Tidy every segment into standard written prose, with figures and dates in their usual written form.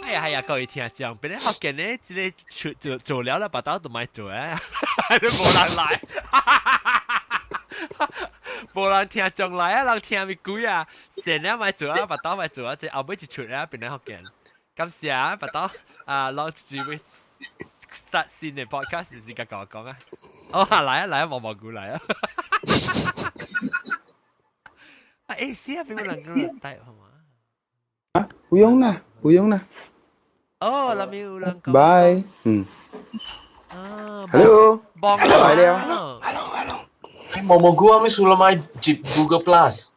哎呀係啊，各位聽眾，本來福建咧，這个做做做了啦，腹肚都莫做啊，都無人來，無人聽眾來啊，人聽咪鬼啊，成日莫做啊，腹肚莫做啊，這後尾一出啊，變來福建。感謝啊，腹肚啊，攞住會實線的 podcast 時間同我講啊。哦，來啊來啊，毛毛菇來啊。啊，欸，是啊，俾我兩個帶好嗎？啊，不用啦，不用啦。哦，那邊有人講。拜，嗯。啊，Hello，來了。 Hello，Hello。毛毛菇啊，咩數啦買接 Google Plus？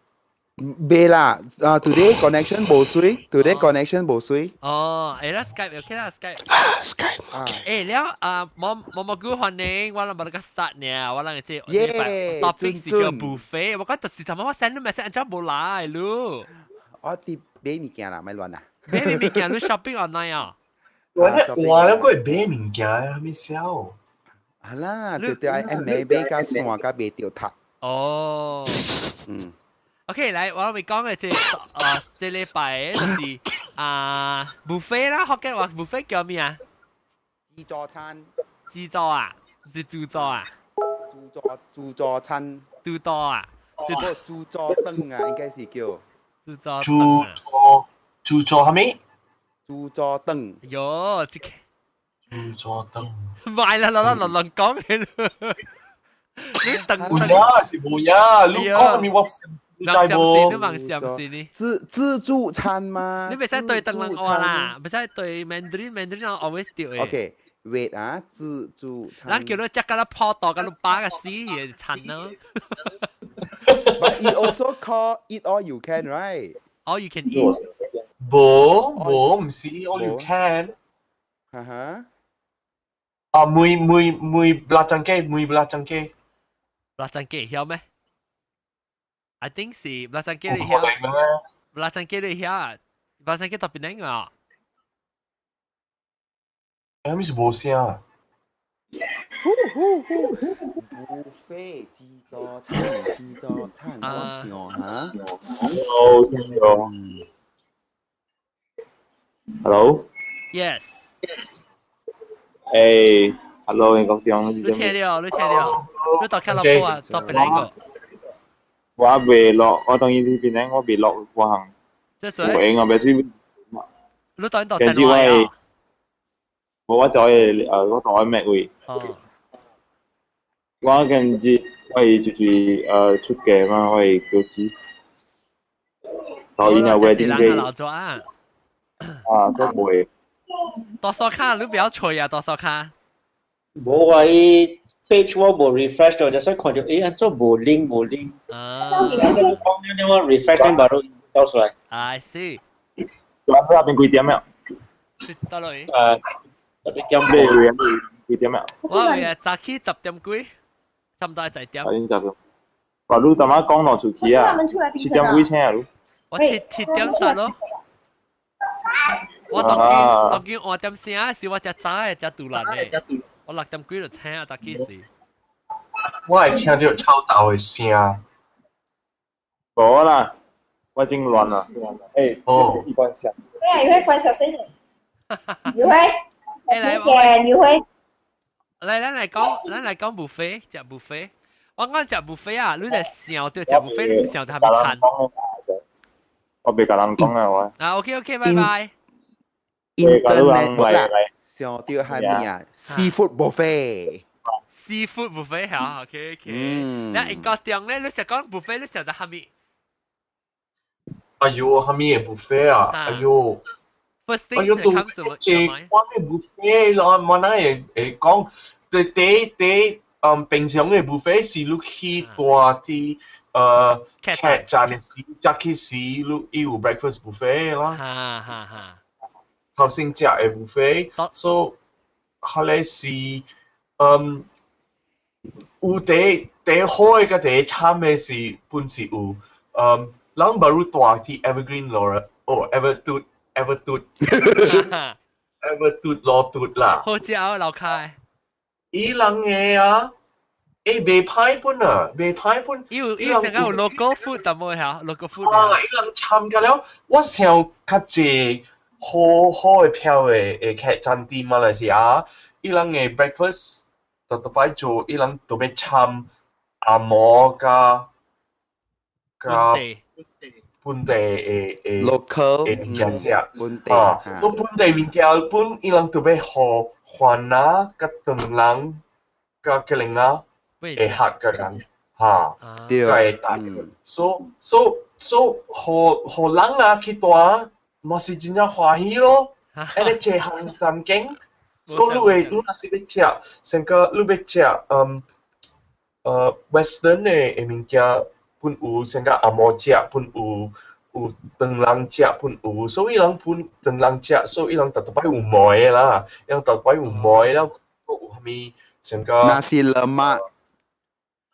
未啦，啊，today connection 無水，today connection 無水。哦，欸啦，Skype OK 啦，Skype。啊，Skype。欸，了啊，毛毛毛菇歡迎，我諗冇得個 start 呢，我諗這 topic 是叫 buffet，我講就是頭我 send 你 message，按照無來咯。我佇買物件啦，莫亂啦。買物件，你 shopping online 啊？我我咧個買物件啊，咩痟？係啦，就對愛買買甲線甲袂著讀。哦。OK，來，我咪講嘅這啊，這禮拜就是啊 buffet 啦，福建話 buffet 叫咩啊？自助餐。自助啊？是自助啊？自助自助餐。自助啊？自助頓啊，應該是叫。自助。自助自助係咪？自助頓。喲，這個。自助頓。唔係啦，啦啦啦啦講嘅你等等。有呀，是無呀，你講咩我？你知無？你問是毋是呢？自助餐嗎？你袂使對唐人話啦，袂使對 Mandarin，Mandarin 我 always 對的。 OK，wait 啊，自助餐。咱叫你食甲你破肚，甲你飽個死的餐咯。 But it also call eat all you can, right? All you can eat。無無，毋是 all you can。哈哈。啊，每每每belacan雞，每belacan雞。 belacan 雞曉咩？I think 是 belacan 雞你曉。belacan 雞你曉，belacan 雞特別靚啊！誒，咩是無聲？呼呼呼！buffet 自助餐，自助餐，我想嚇。 Hello，聽到。Hello。 Yes。誒，Hello，你講點？你聽到？你聽到？你到卡拉布啊？到邊來個？我未落，我當然呢邊咧，我未落過行。這是？我未去。你當到電話啊？冇我在我同我妹位。哦。我今日我係就是出街嘛，我係叫子。導演又 wedding day。老咗啊！啊，所以袂。多數卡你不要吹啊！多數卡。無啊，伊 page 我無 refresh 到，就所以看到欸，按怎無 link 無 link。啊。你講了我 refresh 緊把都到出來。 I see。那邊幾點啊？到落去。10點。咩幾點啊？我係早起10點幾，差唔多係10點。 10點。哇！你頭仔講落出去啊？7點幾醒啊？你？我7點十咯。我當今當今5點醒是我食早的，食肚爛的。我6點幾就醒啊，早起時。我會聽到臭豆的聲。無啦，我真亂啦。欸，哦，一關小。對啊，你會關小聲點。你會？欸，來，你會？來，咱來講，咱來講 buffet，食 buffet。我講食 buffet 啊，你就想到食 buffet，你是想到啥物餐？我袂共人講啊，我。啊，OK OK，拜拜。 Internet 啦，想到係咩啊？Seafood buffet。 Seafood buffet 嚇，OK OK。那英國中咧，你食講 buffet，你想到啥物？哎喲，啥物的 buffet 啊？哎喲。 First thing 哎喲，都這我嘅 buffet，我我哪會會講，對第第嗯平常嘅 buffet 是你去大啲客棧的時，才去時你伊有 breakfast buffet 啦。哈哈哈。頭先食的 buffet，so 彼个是有第第好的佮第慘的是本是有，人 baru 住佇 Evergreen 落，哦，Evertut Evertut Evertut 羅嘟啦。好食啊，樓開。伊人的啊，欸袂歹本啊，袂歹本。伊有伊成個有 local food 淡薄嚇，local food。啊，伊人參加了，我想較濟。好好的票的的客棧佇馬來西亞，伊人的 breakfast 特特擺做，伊人特別摻紅毛佮佮本地的的 local 的物件食。本地啊，所以本地物件本伊人特別予番仔佮唐人佮吉隆仔會合嘅人，哈，對，會帶。所所所予予人啊去蹛，嘛是真正歡喜咯。按呢這項環境，所以你會你若是欲食，成個你欲食，嗯，Western 的的物件，本有成個紅毛食，本有有唐人食，本有，所以人本唐人食，所以人逐逐擺有糜的啦，伊人逐擺有糜了，有啥物成個。 Nasi lemak。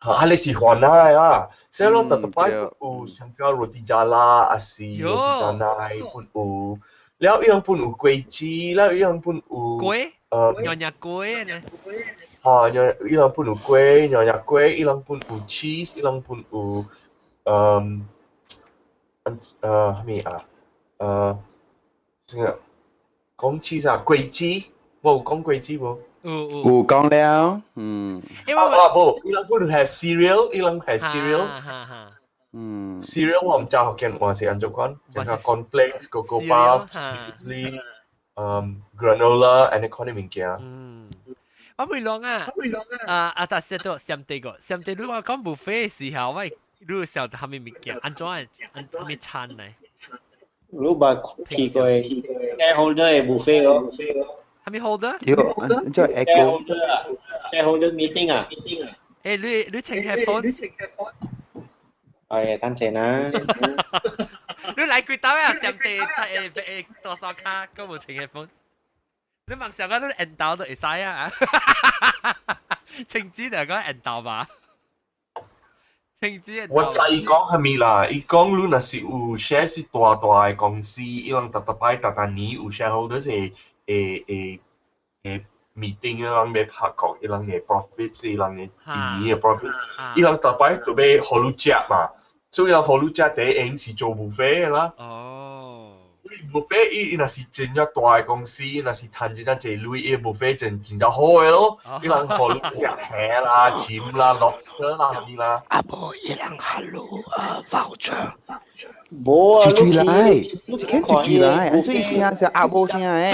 嚇，彼个是番仔的啦，所以咯，逐逐擺有成個 roti jala，抑是 roti canai 本有，了伊人本有果子，了伊人本有。粿？娘惹粿呢？嚇，娘伊人本有粿，娘惹粿，伊人本有 cheese，伊人本有，嗯，啥物啊？這個講 cheese 啊，果子，我有講果子無？有有有講了，嗯。因為啊無，伊人本係 cereal，伊人係 cereal。cereal 我毋知福建話是按怎講，就係 cornflakes、 Cocoa Puffs、muesli、granola 按呢款的物件。嗯，我會講啊，啊啊，但是都相對個，相對你話講 buffet 時候，我你想到啥物物件，按怎按啥物餐呢？你捌去過 shareholder 的 buffet 咯？啥物 holder？對，按怎 echo？ shareholder 啊，shareholder meeting 啊。誒，你你穿 headphone？哎呀，等陣啦。你來幾刀啊？上地誒誒多少卡，閣無穿 headphone？你望上個你緣投就會使啊！穿紙就講緣投吧。穿紙。我知伊講啥物啦，伊講你若是有 share 是大大的公司，伊人逐逐擺逐逐年有 shareholder 是會會會 meeting，伊人欲拍講，伊人的 profit，伊人的一年的 profit，伊人逐擺都欲予你食嘛，所以人予你食第一用是做 buffet 的啦。哦。 buffet 伊伊若是真正大的公司，伊若是趁真正濟鐳，伊 buffet 真真正好的咯。伊人予你食蝦啦、鱔啦、lobster 啦，啥物啦。啊無，伊人予你啊 voucher。無啊，住住來，一間住住來，按怎伊聲是阿母聲的。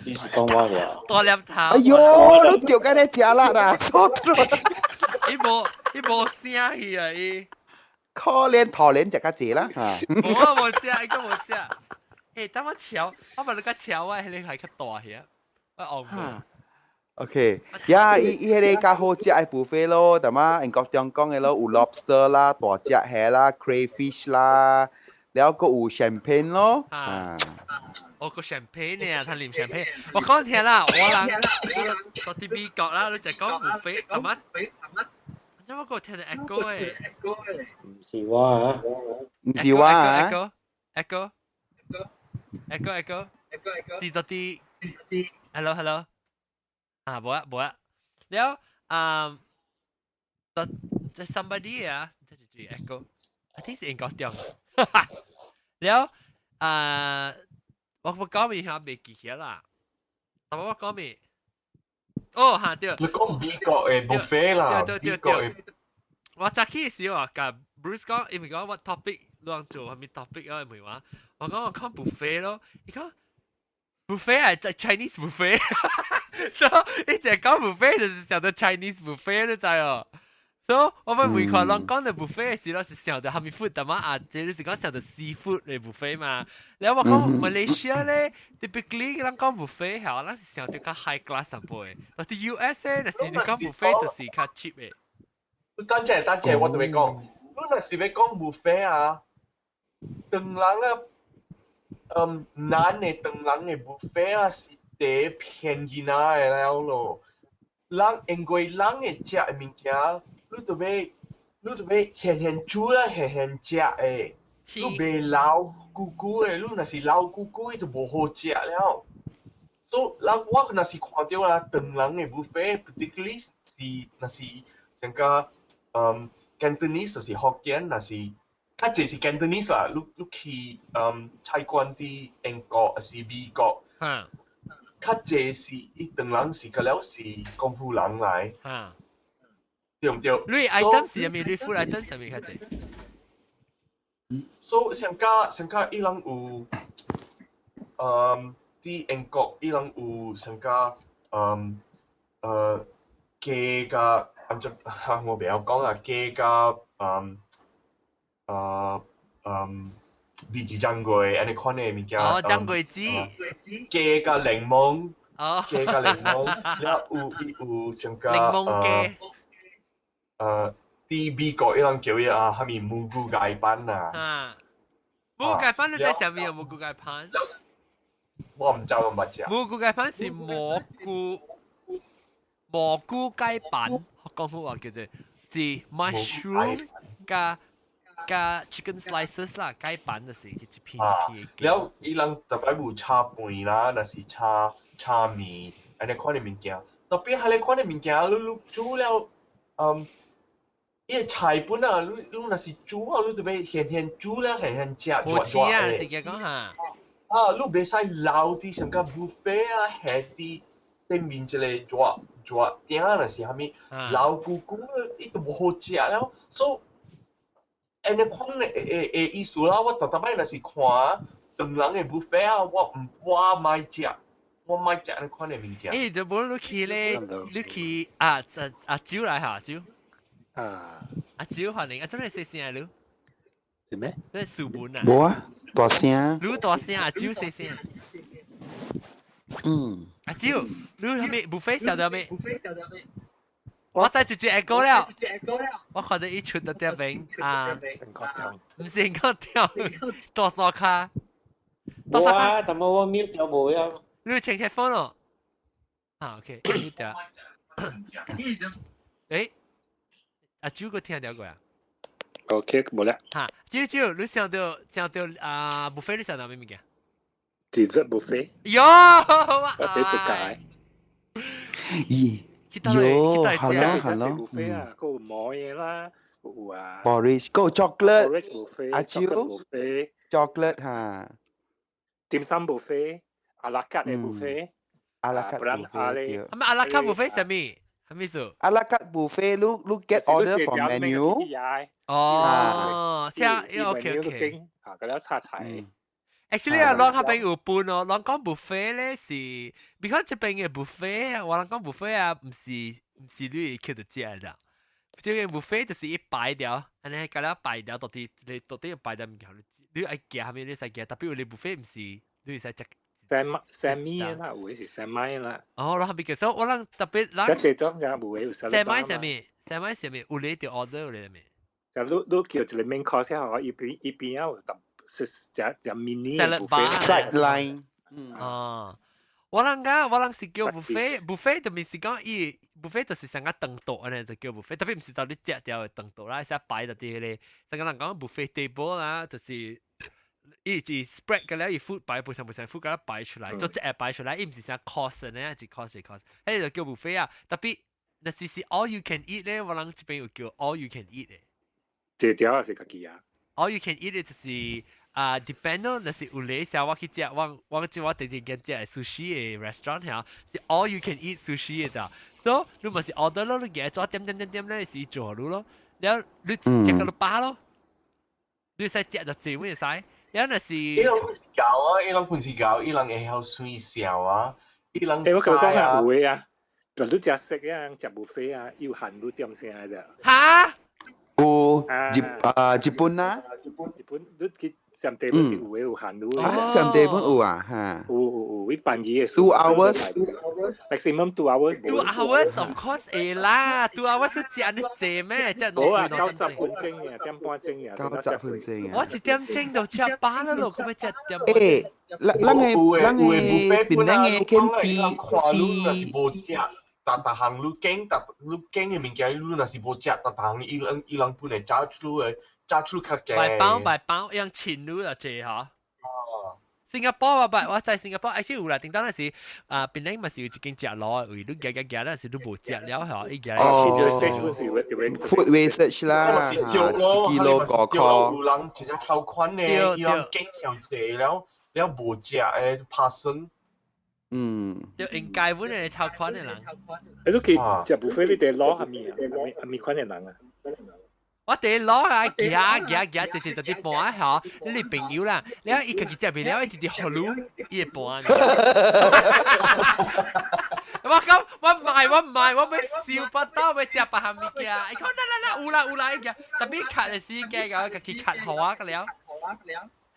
你是講我嘅？大粒頭。哎喲，你著緊咧食辣啊，傻豬！伊無伊無聲去啊伊。可憐討憐食較濟啦嚇。無啊無食，伊閣無食。欸，等我瞧，我問你個橋啊，彼个還較大遐，我戇過。 OK，呀，伊伊彼个較好食的 buffet 咯，淡仔英國中講的咯，有 lobster 啦，大隻蝦啦，crayfish 啦，了閣有 champagne 咯。啊。哦，個 champagne 呢？他啉 champagne。我講聽啦，我人到佇美國啦，你就講 buffet，淡仔。怎麼個聽著 echo 的？唔是我啊，唔是我啊。 echo echo echo echo 是到佇 hello hello 啊，無啊無啊，了啊，到這 somebody 啊，這就注意 echo，I think 是英國中。了啊，我我講咪下未記起啦，但我講咪，哦嚇對。你講美國的 buffet 啦，美國的。我早起時啊，共 Bruce 講，因為講我 topic 攏做啥物 topic 啊，唔係話，我講我講 buffet 咯，伊講 buffet 啊，在 Chinese buffet，所以伊就講 buffet 就是想到 Chinese buffet 你知哦。所以我們每看人講的 buffet 時咯，是想到啥物 food，但嘛啊，這就是講想到 seafood 的 buffet 嘛。然後我講 Malaysia 咧，typically 人講 buffet 係，咱是想到較 high class 淡薄的，但佇 US 咧，若是你講 buffet 就是較 cheap 的。等陣等陣，我同你講，你若是欲講 buffet 啊，唐人啊，嗯，咱的唐人的 buffet 啊是第便宜仔的了咯。人因為人會食的物件，你著欲你著欲現現煮啦，現現食的，你袂留久久的，你若是留久久的就無好食了。所以，人我若是看著啦，唐人的 buffet，particularly 是若是像個嗯 Cantonese 就是福建，若是較濟是 Cantonese 啦，你去菜館佇英國還是美國，較濟是伊唐人是個了是功夫人來，對毋對？你 item 是啥物？你 food item 啥物較濟？所以上加上加伊人有，佇英國伊人有上加，雞佮按怎我袂曉講啊，雞佮味子醬粿按呢款的物件。哦，醬粿子。雞佮檸檬。雞佮檸檬，了有伊有上加檸檬雞。佇美國伊人叫伊啊，啥物蘑菇雞飯啊。啊，蘑菇雞飯你知啥物啊？蘑菇雞飯？我毋知我毋捌食。蘑菇雞飯是蘑菇雞飯，廣府話叫做是 mushroom 加 chicken slices 啦，雞飯就是一片一片嘅。了，伊人特別有炒飯啦，若是炒麵，按呢款的物件。特別彼个款的物件，你煮了，伊个菜本啊，你若是煮啊，你就欲現現煮了現現食，好吃啊，直接講嚇。啊，你袂使留佇上個 buffet 啊，下佇頂面一個熱熱鼎，若是啥物留久久，伊都無好食了。所以，按呢款的意思啦，我逐逐擺若是看唐人的 buffet 啊，我毋我莫食，我莫食按呢款的物件。欸，就無你去咧，你去啊阿蕉來嚇蕉。啊！阿蕉歡迎，阿真係細聲啊你。是咩？你書本啊？無啊，大聲。你大聲，阿蕉細聲。阿蕉，你係咪 buffet 食到未？我再直接過了，我看到伊出到啲邊啊，唔是個跳，大沙卡。大沙卡，但我 mute 掉無啊。你清 headphone 咯？啊，OK，mute 掉。誒，阿蕉個聽到過啊？OK，無啦。嚇，蕉蕉，你想到啊，buffet 你想到咩物件？dessert buffet。喲，我第世界。咦？喲，hello hello。 buffet 啊，個摸嘢啦，有啊。 Porridge，個 chocolate。 Porridge buffet。阿蕉。 buffet。 chocolate 嚇。點心 buffet，à la carte 的 buffet。 à la carte buffet。係咪 à la carte buffet 啥物？啥物意思？ à la carte buffet，你 get order from menu。哦，這 OK OK。啊，嗰了炒菜。 Actually 啊，咱嗰邊有分哦，咱講 buffet 咧是，because 這邊的 buffet，我人講 buffet 啊，毋是你會叫做食的，這個 buffet 就是一擺掉，按呢共了擺掉，到底擺掉物件，你愛食啥物你使食，特別有啲 buffet 毋是你會使食。燒賣啦，有的是燒賣啦。哦，咱邊叫，所以我人特別咱。一這種也有的有燒賣啥物？燒賣啥物？有咧就 order 有咧咩？就你叫一個 main course 吼，一邊有特。是食食 mini sideline。哦，我人講我人是叫 buffet，buffet 就咪是講伊 buffet 就是成個頓桌按呢就叫 buffet，特別毋是到你食掉的頓桌啦，是擺到佇彼個，成個人講 buffet table 啦，就是伊是 spread 個了，伊 food 擺不上不上 food 個擺出來，做一個擺出來，伊毋是啥 course 呢，一 course 一 course，彼個就叫 buffet 啊，特別若是 all you can eat 咧，我人這邊有叫 all you can eat 的。這條也是家己啊。 all you can eat 就是啊，depend 咯，若是有咧時我去食，我直直間食 sushi 的 restaurant 嚇，是 all you can eat sushi 的咋，所以你咪是 order 咯，你夾做點點點點咧是做你咯，然後你食個你飽咯，你使食就濟會使，然後若是。伊人本是教啊，伊人本是教，伊人會曉水燒啊，伊人欸，我講下有的啊，就你食食啊，食 buffet 啊，有限你點聲的。哈？有日本啊？日本你去上地本是有的有限你。啊，上地本有啊，嚇。有有，伊辦嘢嘅。 2 hours。 Maximum 2 hours。 2 hours of course 會啦，2 hours 是食你濟咩？食冇啊，90分鐘嘅，點半鐘嘅。90分鐘啊！我一點鐘就食飽啦咯，佢欲食點半。欸，咱个檳榔的肯低看你若是無食，逐逐項你揀，逐你揀的物件，你若是無食，逐逐項伊人本會 charge 你的，charge 你較低。白包白包，用錢你就濟嚇。新加坡啊，不，我在新加坡，而且有啦，頂當那時啊，檳城嘛是有一間食滷，為你行行行，那時你無食了吼，伊行來哦，food wastage 啦，一 kilo 5塊。有人真正超款呢，伊人揀上濟了，了無食的拍算。就應該本嚟超款的人。你都去食 buffet 你得攞下面啊，下面款的人啊。我哋攞啊，行行行，直直就啲盤吼，你朋友啦，你伊家己食袂了，伊直直予你，伊會盤。我講我唔係我唔係，我欲燒腹肚，欲食別項物件。伊講來來來，有啦有啦，伊個特別卡的時間，共家己卡予我個了。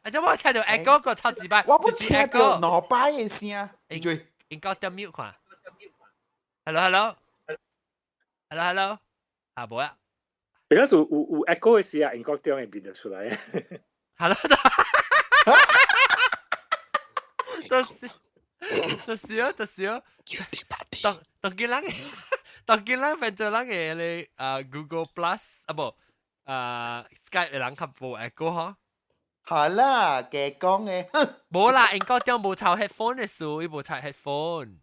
啊！這我聽著 echo 個超幾擺，我不聽著兩擺的聲。應該點 mute 看。Hello hello，hello hello，啊無啊。而家有 echo 的時啊，英國中會變得出來。 Hello，就是就是哦，就是哦。當當見人，當見人變做人嘅咧啊 Google Plus 啊無啊 Skype 的人較無 echo 嗬。好啦，假講的。無啦，英國中無插 headphone 的事，伊無插 headphone。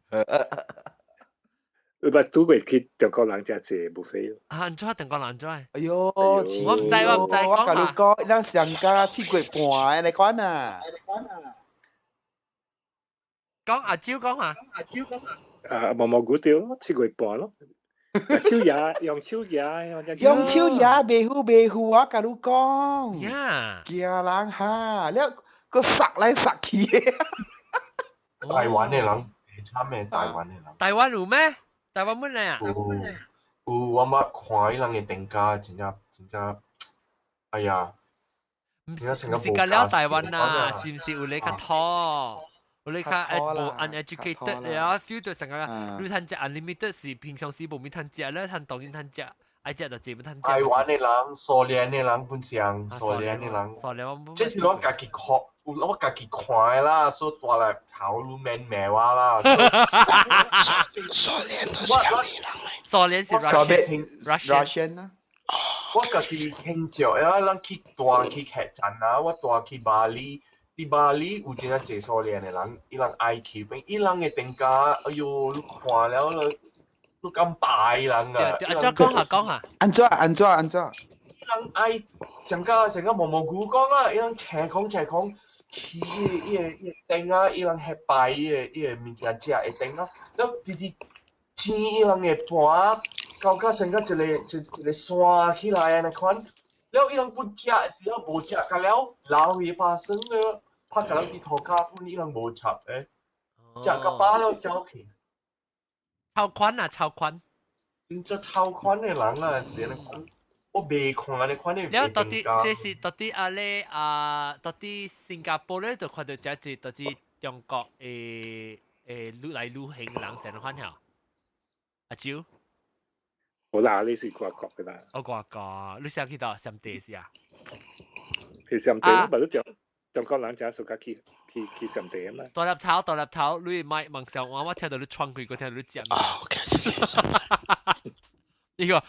你捌拄過去中國人食濟 buffet？啊，按怎中國人怎？哎喲，我毋知我毋知，我共你講，咱上家7月半的來款啊。講阿蕉講下。啊，毛毛菇對咯，7月半咯。手爺用手爺，用手爺袂赴袂赴，我共你講。呀！驚人哈，了閣殺來殺去的。台灣的人，慘的台灣的人。台灣有咩？台灣乜嚟啊？有有，我捌看伊人的店家，真正真正，哎呀！毋是毋是甲了台灣啊，是毋是有咧較土？有咧較無 uneducated 了，feel 到成個你通食 unlimited 是平常時無物通食咧，通當然通食，愛食就這物通食。台灣的人、蘇聯的人本上，蘇聯的人，這是我家己看，我家己看的啦，所以大來頭路免罵我啦。蘇聯都是啥物人嚟？蘇聯是 Russian 啊。我家己聽著，啊，咱去帶去客棧啊，我帶去巴厘，佇巴厘有真正濟蘇聯的人，伊人愛去，伊人的店家，哎喲，你看了你，你敢拜伊人啊？按怎講下講下？按怎按怎按怎？伊人愛上個上個毛毛菇講啊，伊人斜空斜空，去伊個伊個店啊，伊人遐拜伊個伊個物件食的店啊，了直直煎伊人的盤。搞到成個一個一一個山起來按呢款，了伊人不食的時候無食，甲了留伊拍算了，拍甲了佇塗跤本伊人無插的，食甲飽了走去。超寬啊，超寬！真正超寬的人啊，是按呢款，我袂看按呢款的。了到底這是到底阿咧啊？到底新加坡咧就看著遮濟，到底中國的的來旅行人成款曉？阿蕉。好啦，你是外國嘅啦。我外國，你想去到啥地是啊？去上地，唔係都中國人誠喜歡去去去上地啊嘛。大粒頭，大粒頭，你莫望上話，我聽到你喘氣，我聽到你食。哦，OK。呢個，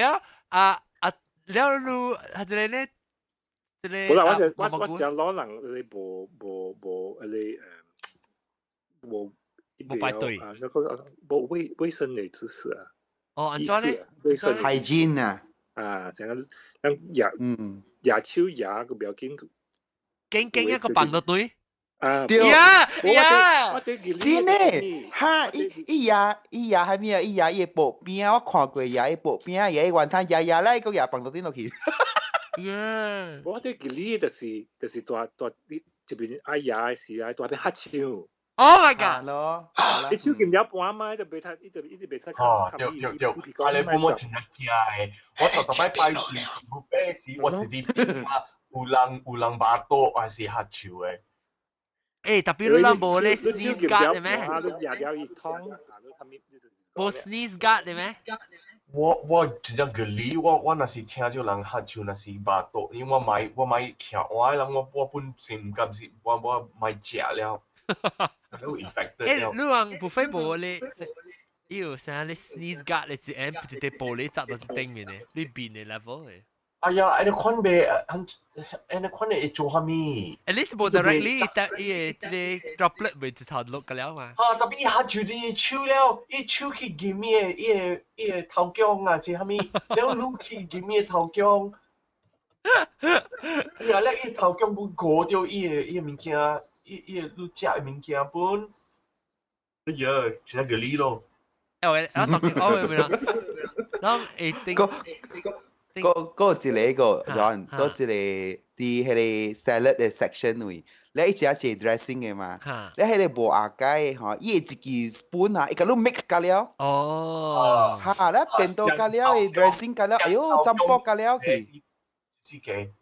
了啊啊，了你係一個咧，一個。好啦，我我我講老人你無無無你無。無排隊啊！那個無衛衛生的知識啊。哦，按怎咧？衛生 hygiene 啊。啊，成個咱牙牙手牙個不要緊。緊緊一個放落堆。啊！對呀呀！真的，哈！伊伊牙伊牙還咩啊？伊牙伊薄餅，我看過牙伊薄餅，牙伊雲吞牙牙咧，個牙放到頂落去。呀！我佇記哩就是就是大大啲這邊愛牙的時啊，大邊喝手。 Oh my god！咯，你手劍有半嘛？就袂太，伊就一直袂太。哦，對對對，啊你本我真正驚的，我頭頭擺拜時，有拜時我直直聽有人有人巴肚還是喝手的。欸，特別你人無咧 sneeze guard 的咩？無 sneeze guard 的咩？我我真正個理，我我若是聽著人喝手，若是巴肚，因為我莫我莫徛我的人，我我本身毋甘是，我我莫食了。欸，你人 buffet 無咧？伊有啥咧 sneeze guard 咧？一按一個玻璃砸到頂面的，你邊的 level 的。哎呀，按呢款袂，按呢款會做啥物？At least 無 directly 但伊个這個 droplet 袂一頭落個了嘛。啊，特別伊下就佇手了，伊手去撳伊個伊個伊個頭頸啊，這啥物？了你去撳伊個頭頸。哎呀，咧伊頭頸本過著伊個伊個物件，伊伊個你食的物件本，哎呀，真係個理咯。欸，我我我明啦，然後會頂。嗰嗰一個個 John，嗰一個佇彼個 salad 的 section 位，你一食是 dressing 的嘛？你彼個無阿解的吼，伊會一支 spoon 啊，伊共你 mix 加了。哦。哈，你變到加了，伊 dressing 加了，哎喲，浸泡加了去。自己。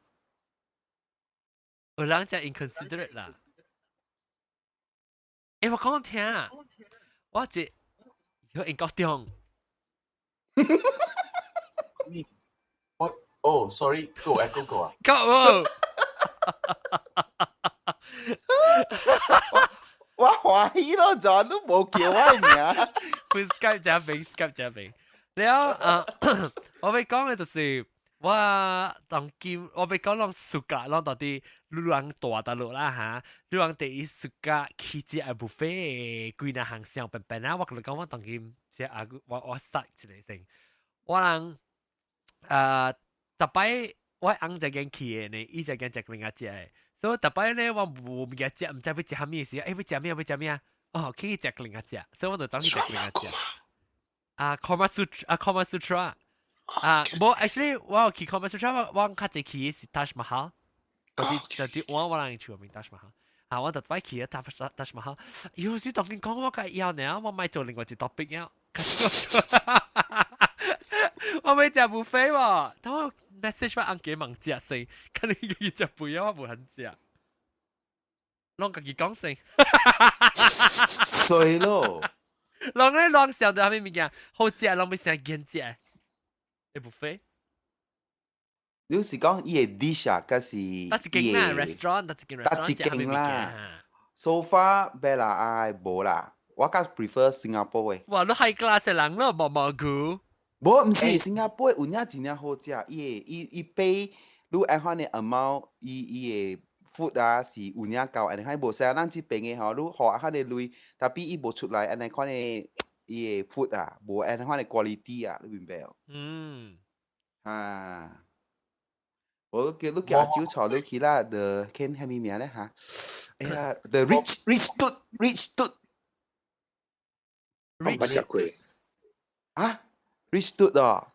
有人真 inconsiderate 啦。欸，我講聽，我一有英國中。我哦，sorry，go 啊，go 啊。 Go。我歡喜咯，就都無叫我名。分 Skype 這邊，Skype 這邊。了啊，我欲講的就是我當今我欲講攏 suka 攏到底女人大大陸啦嚇，女人第一 suka 去食 buffet 幾若項上平平啊！我共你講，我當今這啊，我我實一個先，我人逐擺我翁一間去的呢，伊一間食另外食的，所以逐擺咧我無物件食，毋知欲食啥物時，欸欲食咩欲食咩啊？哦，去食另外食，所以我就走去食另外食。啊，Kama Sutra 啊，Kama Sutra 啊，無，actually 我有去 Kama Sutra，我我較濟去是 Taj Mahal，嗰啲就啲我我人厝面 Taj Mahal。啊，我特擺去啊 Taj Mahal，有時當佢講我較要呢，我咪做另外一 topic 了。我欲食 buffet 喎，但我 message 我翁家問食先，看你伊食肥啊，我無肯食。攏家己講先。衰咯。人咧攏想著啥物物件，好食攏欲想見食。欸 buffet。你是講伊個 dish 啊，還是？佗一間啦，restaurant，佗一間 restaurant，佗一間啦。So far，別啦，唉，無啦。我較 prefer 新加坡的。哇，你 high class 的人咯，毛毛菇。無，毋是新加坡有影真正好食，伊個伊伊 pay 你按款的 amount，伊伊個 food 啊是有影夠，按呢款無像咱這邊的吼，你予按款的鐳，tapi 伊無出來按呢款的伊個 food 啊，無按呢款的 quality 啊，你明白無？嗯。啊。我叫你叫阿九帶你去啦，The 看啥物名咧嚇？哎呀，The Rich Rich Dude Rich Dude。我捌食過。啊？Rich Dude 哦。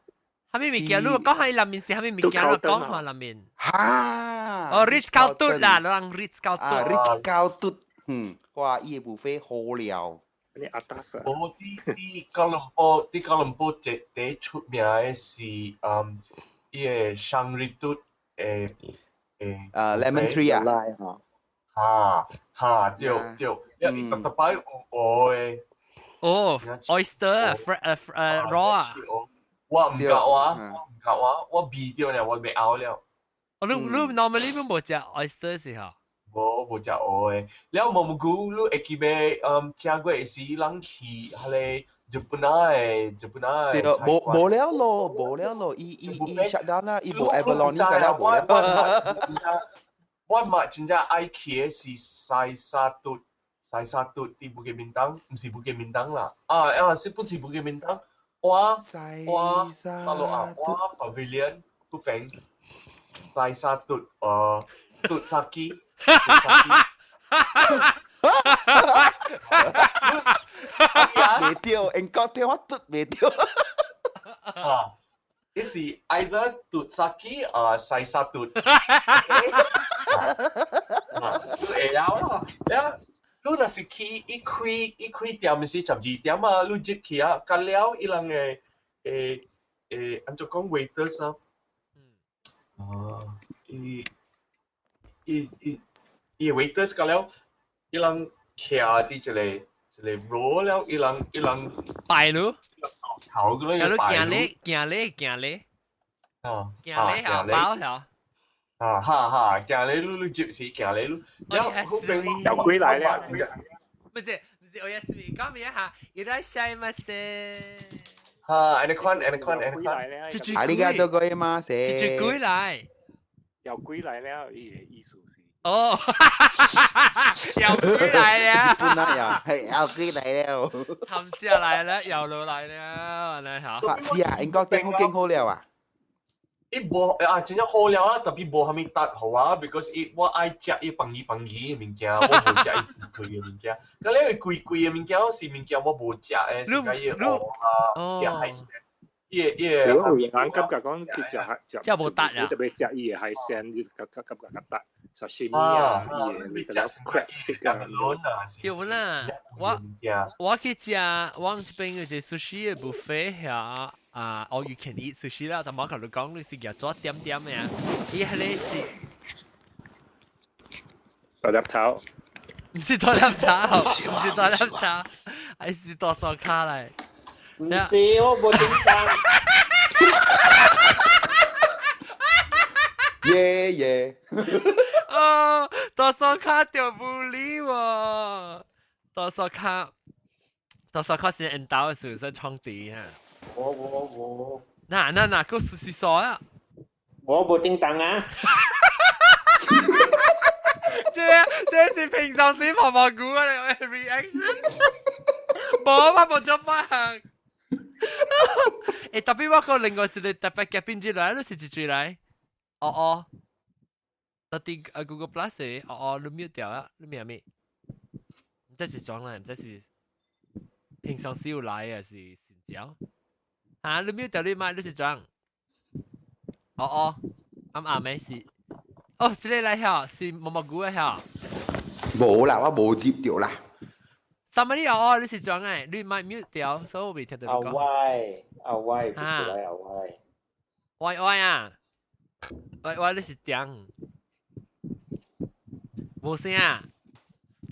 啥物物件？你講下內面是啥物物件？你講下內面。哈！哦，Ritz Carlton 啦，人 Ritz Carlton。啊，Ritz Carlton，嗯，哇，伊個 buffet 好料。你阿達斯。無，佇佇吉隆坡，佇吉隆坡最第出名的是嗯，伊個香日嘟誒誒。啊，lemon tree 啊。哈哈，對對，伊特特擺有蚵的。哦，oyster，raw 啊。我毋夠啊，我毋夠啊，我味著呢，我袂敖了。哦，你你 normally 你無食 oyster 是吼？無無食蚵的，了無無久，你會記袂？嗯，食過時人去彼个日本仔的日本仔的。對，無無了咯，無了咯，伊伊伊 shut down 啦，伊無 abalone 個了無了。我嘛真正愛去的是西沙嘟，西沙嘟佇武吉免東，毋是武吉免東啦，啊啊是不是武吉免東？我我大陸啊，我 Pavilion 嗰邊西沙嘟，嘟沙基，嘟沙基。袂對，英國電話嘟袂對。啊，伊是 either 嘟沙基啊西沙嘟。啊，你會曉啦，了。你若是去伊開伊開店是12點啊，你入去啊，隔了伊人會會會按怎講 waiters 啊？哦，伊伊伊伊 waiters 隔了，伊人徛佇一個一個 row 了，伊人伊人擺路，頭咁樣擺路，行咧行咧行咧，啊，行咧下包下。啊哈哈，行咧你你接是行咧你，了好邊有歸來了。不是不是，おやすみ，講咩嚇？いらっしゃいませ。嚇，按呢款，按呢款，按呢款。啊，你家做過嘛？一隻鬼來，有鬼來了，伊的意思是。哦，有鬼來了，日本啊呀，係有鬼來了，冚家來了，又落來了，你好。是啊，英國點好經好了啊？伊無啊，真正好了啊，特別無蝦米搭好啊，because 伊我愛食伊飯魚飯魚的物件，我無食伊貴貴的物件。咁咧貴貴的物件是物件我無食的，是講伊的蚵啊，伊海鮮，伊的伊的。有人感覺講去食食，食無搭啊，特別食伊的海鮮，你感覺感覺較搭，沙啊，伊的那個 crab stick 啊。對啦，我去食，我這邊有一個 sushi 的 buffet 遐。啊，all you can eat sushi 啦，但我同你講，你是夾做點點嘅啊，伊係咧是大粒頭，唔是大粒頭，唔是大粒頭，還是大手卡嚟。唔是，我無點單。耶耶！哦，大手卡掉無理喎，大手卡，大手卡是因兜嘅時候創地啊。我我我，嗱嗱嗱，個事實數啊！我無叮當啊！這這是平常時婆婆估啊！你 reaction，冇啊冇咗發行。誒，特別我個另外一個特別夾邊之來，你是一追來？哦哦，特啲啊 Google Plus 哦哦，你 mute 掉啊？你咩咩？唔知是裝啦，唔知是平常時有來啊，是成交。啊！你 mute 掉你麥，你是裝？哦哦，啱啱咩事？哦，這個來嚇，是毛毛菇的嚇。無啦，我無接到啦。 Somebody 哦哦，你是裝誒？你麥 mute 掉，所以我未聽到你講。阿歪，阿歪，出來阿歪。歪歪啊！歪歪，你是點？無聲啊！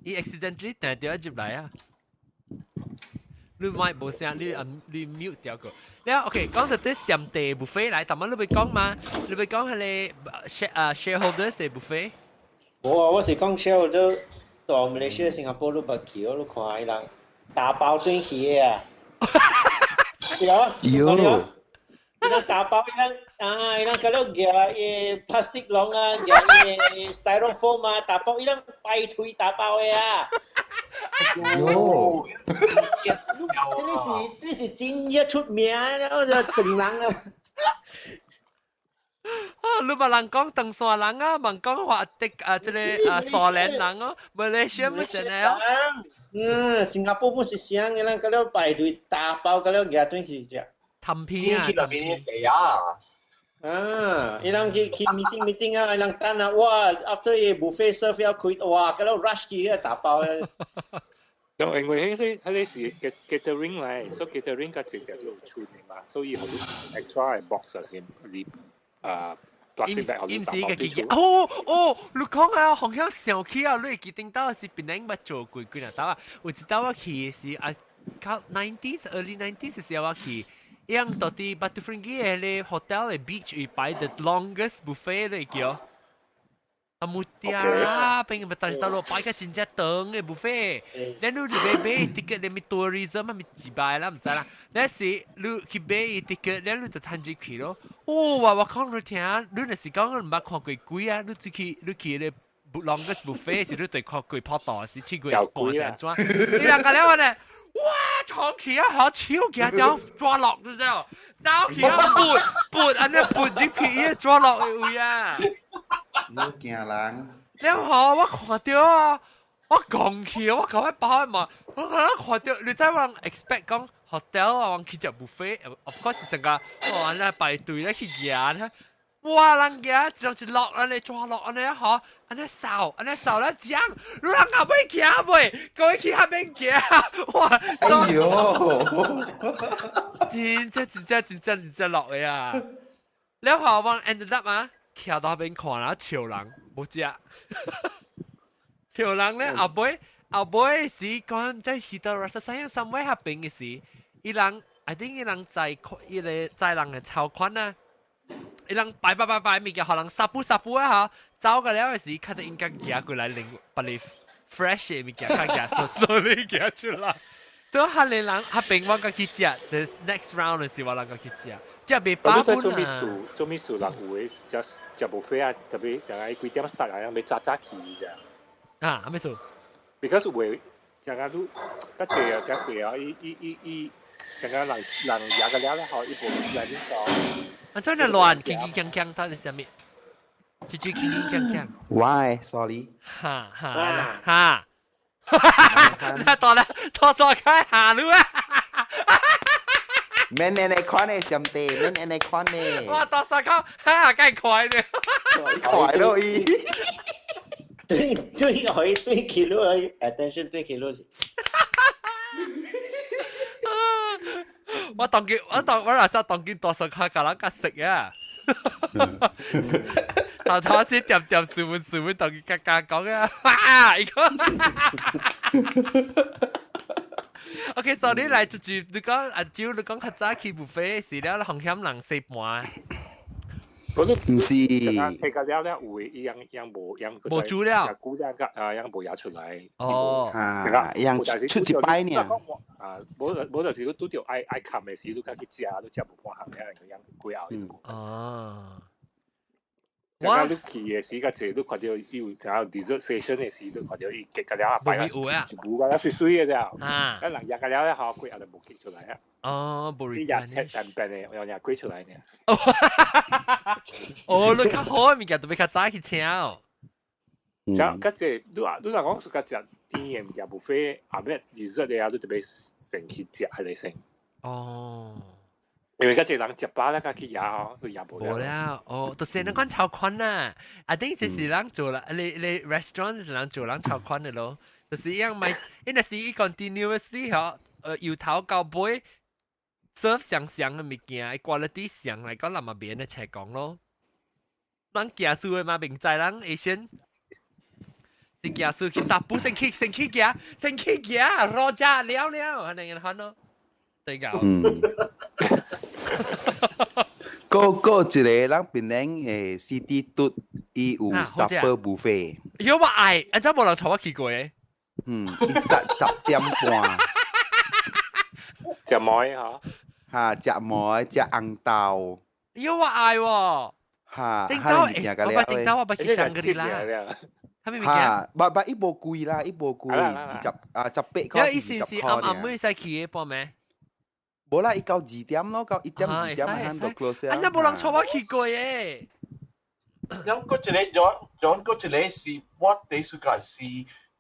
伊 accidentally 彈掉入來啊！你咪無聲，你啊你 mute 掉個。了 OK，講到啲上地 buffet 來，但係你咪講嘛？你咪講係個 share 啊 shareholders 的 buffet。無啊，我是講 shareholder 到馬來西亞、新加坡你捌去，我看伊人打包轉去的啊。對啊。喲。伊人打包，伊人啊，伊人佮了舉伊 plastic 籠啊，舉伊 styrofoam 啊，打包伊人排隊打包的啊。喲，這是這是真正出名，然後就整人啊！啊，你嘛人講唐山人啊，嘛講話的啊，這個啊沙蘭人哦，馬來西亞不是呢哦。嗯，新加坡不是啥嘅，人佮了排隊打包，佮了舉轉去食。氹片啊，去那邊地啊。啊，伊人去去 meeting meeting 啊，伊人等啊，哇，after 伊 buffet serve 要開，哇，佮了 rush 去打包啊。就因為彼個彼個是 catering 來，所以 catering 較直接就有出的嘛，所以予你 extra box 是你啊 plastic bag 伊毋是家己哦哦，你講啊，好像想起啊，你會記頂到是檳城捌做過幾若兜啊，有一兜我去是啊，到 90s early 90s 時候我去。伊人到佇 Batu Ferringhi 的 hotel 的 beach 伊擺 the longest buffet 咧叫。啊木條啦，邊個咪但是到落擺個真正長的 buffet，咱你入去買 ticket 你咪 tourism 咪幾百啦，毋知啦。那時你去買伊 ticket，咱你就趁入去咯。哦，我我講你聽，你若是講你毋捌看過鬼啊，你只去你去咧 longest buffet 是你對看過跑道是七月半是按怎？你兩個了呢？哇！長期啊，好超驚掉抓落，你知道？走起啊，撥撥，按呢撥入去，伊抓落的位啊！你驚人？了後我看到啊，我講起我搞一包嘛，我可能看到，你知我 expect 講 hotel 啊，我去食 buffet，of course 是成個，哇！那排隊咧去行咧。哇！人家一落一落，按呢抓落，按呢嗬，按呢掃，按呢掃咧講，你人後尾行未？各位去遐邊行，哇！哎呦！真正真正真正真正落的啊！了後我 ended up 啊，徛到邊看啦，笑人無食，笑人咧後尾後尾是講在去到 Rasa Sayang somewhere 遐邊嘅時，伊人 I think 伊人在伊個載人嘅籌款啊。伊人擺擺擺擺物件，予人殺布殺布啊嚇，走個了的時，較得應該行過來拎別個 fresh 的物件，較行 so slowly 行出來。所以下你人下邊我個去食，the next round 是我人個去食，食袂飽本啊。做咩事？做咩事？人有的食食 buffet 啊，特別就係幾點 start 啊，欲早早去啫。啊，咩事？Because 有的食啊都較濟啊，較濟啊，伊伊伊伊，成個人人食個了了後，伊無來恁講。啊，真係亂，鏗鏗鏘鏘，到底是啥物？吱吱鏗鏗鏘鏘。 Why？Sorry。哈哈哈。那到了，到左開下路啊！免按呢款的上帝，免按呢款的。哇，到三口哈，梗快呢！快咯伊。對對，可以對起路，attention 對起路。我當見我當我那時當見多數卡教人家食啊！頭頭先掂掂四碗四碗，當見格格講啊！哈！伊個。OK，所以你來就是你講阿蕉，你講較早去 buffet 是了，風險人食盤。唔是，睇個了了有伊樣樣無樣無煮了，古樣個啊樣無也出來。哦，啊，樣出一擺呢。啊，無無就是你拄著愛愛冚的時，你較去食，你食無半項了，樣幾後。哦。我你去的時較濟，你看著伊有啥 dessert station 的時，你看著伊結個了擺啊，一糊個了水水的了。啊！人食個了了後，幾後就無結出來啊。哦，無你食切淡變的，又食幾出來呢？哦，你較好的物件，特別較早去請哦。較較濟，你啊，你若講是較食甜的物件，buffet 後尾 dessert 的啊，你特別先去食彼个先。哦。因為較濟人食飽咧，較去食吼，都食無了。無了，哦，就是那款超寬啊！啊，頂這是人做啦，你你 restaurant 是人做人超寬的咯，就是一樣買，因為是伊 continuously 吼，由頭到尾 serve 相像的物件，quality 上來講，人嘛免咧切講咯。咱行輸的嘛，明知人 Asian 是行輸去殺步，先去先去行，先去行，羅家了了，按呢款咯，對個。嗯。個個一個咱檳城的 City 嘟伊有 supper buffet。有我愛，啊，真無人帶我去過的。嗯，伊 start 10點半。食糜吼？哈，食糜，食紅豆。有我愛喎。哈，頂到，我捌頂到我捌去香格里拉。哈，捌捌伊無貴啦，伊無貴，二十啊18塊意思是暗暗暝使去的半暝？無啦，伊到2點咯，到1點2點響就 close 啊！那無人帶我去過耶。咁嗰一個 John John 嗰一個是我第一個是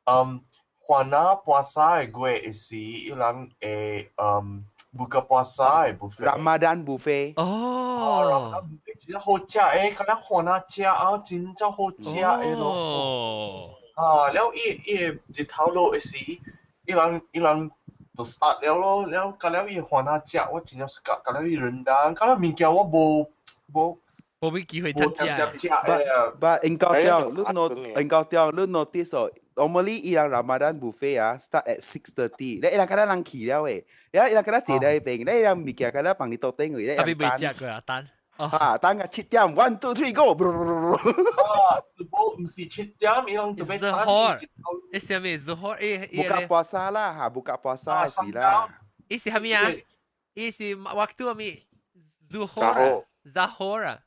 嗯，番仔 puasa 的月是伊人會嗯 buka puasa 的 buffet。 Ramadan buffet。哦。 Ramadan buffet 真好食的，敢若番仔食啊，真正好食的咯。啊，了伊伊日頭落的時，伊人伊人。就 start 了咯，了甲了伊番仔食，我真正是甲甲了伊 rendang，甲了物件我無無無咩機會通食。 But 應該掉，你 note 應該掉，你 notice 哦，normally 伊人 Ramadan buffet 啊，start at 6:30，你伊人敢若人去了誒，了伊人敢若坐在彼邊，你伊人物件敢若放佇桌頂位，你特別未食過啊，等。啊，等個7點，one two three go！啊，無毋是7點，伊人特別等。伊是啥物？Zuhur？伊 buka puasa 啦，哈，buka puasa 是啦。伊是啥物啊？伊是 waktu 啥物？Zuhur。Zahor 啊。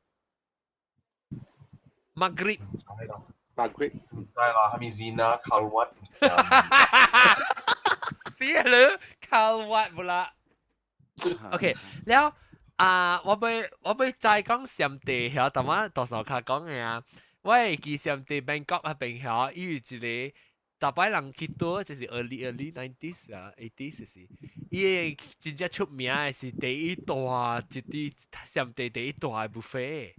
Maghrib。 Maghrib。毋知啦，啥物 zina khalwat。死你，khalwat 無啦。OK，了。啊！我欲我欲再講上帝曉，但我多數較講的啊。我會記上帝 Bangkok 彼邊曉，伊有一個逐擺人去倒，就是 early 90s 啊，80s 是。伊個真正出名的是第一大一啲上帝第一大的 buffet。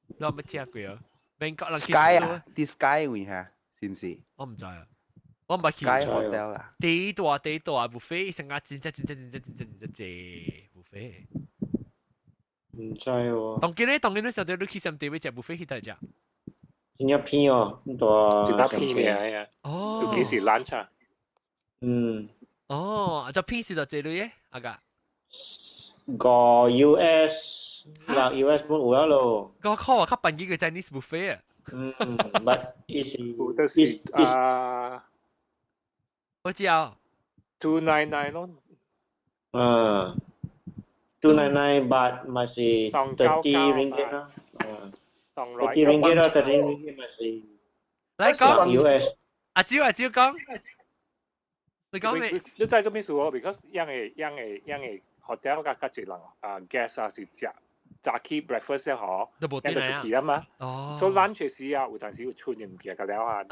你有冇聽過啊？Bangkok 人去 Sky 啊，啲 Sky 位嚇，是毋是？我毋知啊，我毋捌去。 Sky Hotel 啦。第一大第一大 buffet，成個真正真正真正真正真正濟 buffet。毋知喎。當今咧，當今你時候你去上地欲食 buffet 去佗食？真正偏哦，大。真正偏嘅啊！哦。尤其是 lunch 啊。嗯。哦，就偏是就這類嘅，阿個。個 US 嗱 US 本有啊咯。個靠啊，較便宜個 Chinese buffet 啊。嗯，but 伊是就是啊，我知啊。299咯。嗯，299 baht 嘛是 30 ringgit 啦。嗯，30 ringgit 咯，30 ringgit 嘛是。來講 US。阿蕉阿蕉講，你講咩？你知做咩事哦？Because 樣嘅樣嘅樣嘅 hotel 較較濟人啊 guest 啊是食早起 breakfast 咧嗬，都無就出去啊嘛。哦。所以 lunch 時啊，有陣時會出嘅物件個了啊。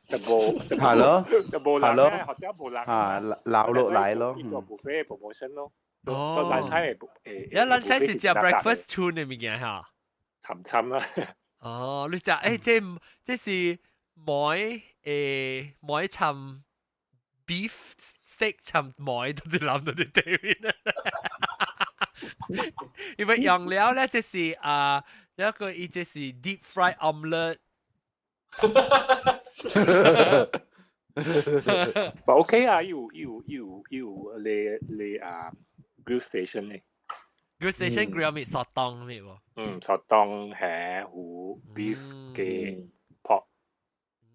就無。係咯。就無人咧，hotel 無人。啊，留落來咯。呢個 buffet promotion 咯。哦。所以 lunch 係誒。一 lunch 是食 breakfast 出嘅物件嚇。沉沉啦。哦，你食誒，這這是糜誒糜摻 beef steak 摻糜都啲諗到啲地面。因為用料咧，這是啊，有一個伊這是 deep fried omelette。不 OK 啊，有有有有你你啊 grill station 咧。 grill station grill 咪 sotong 咩喎？嗯，sotong 蝦糊 beef 嘅 pork。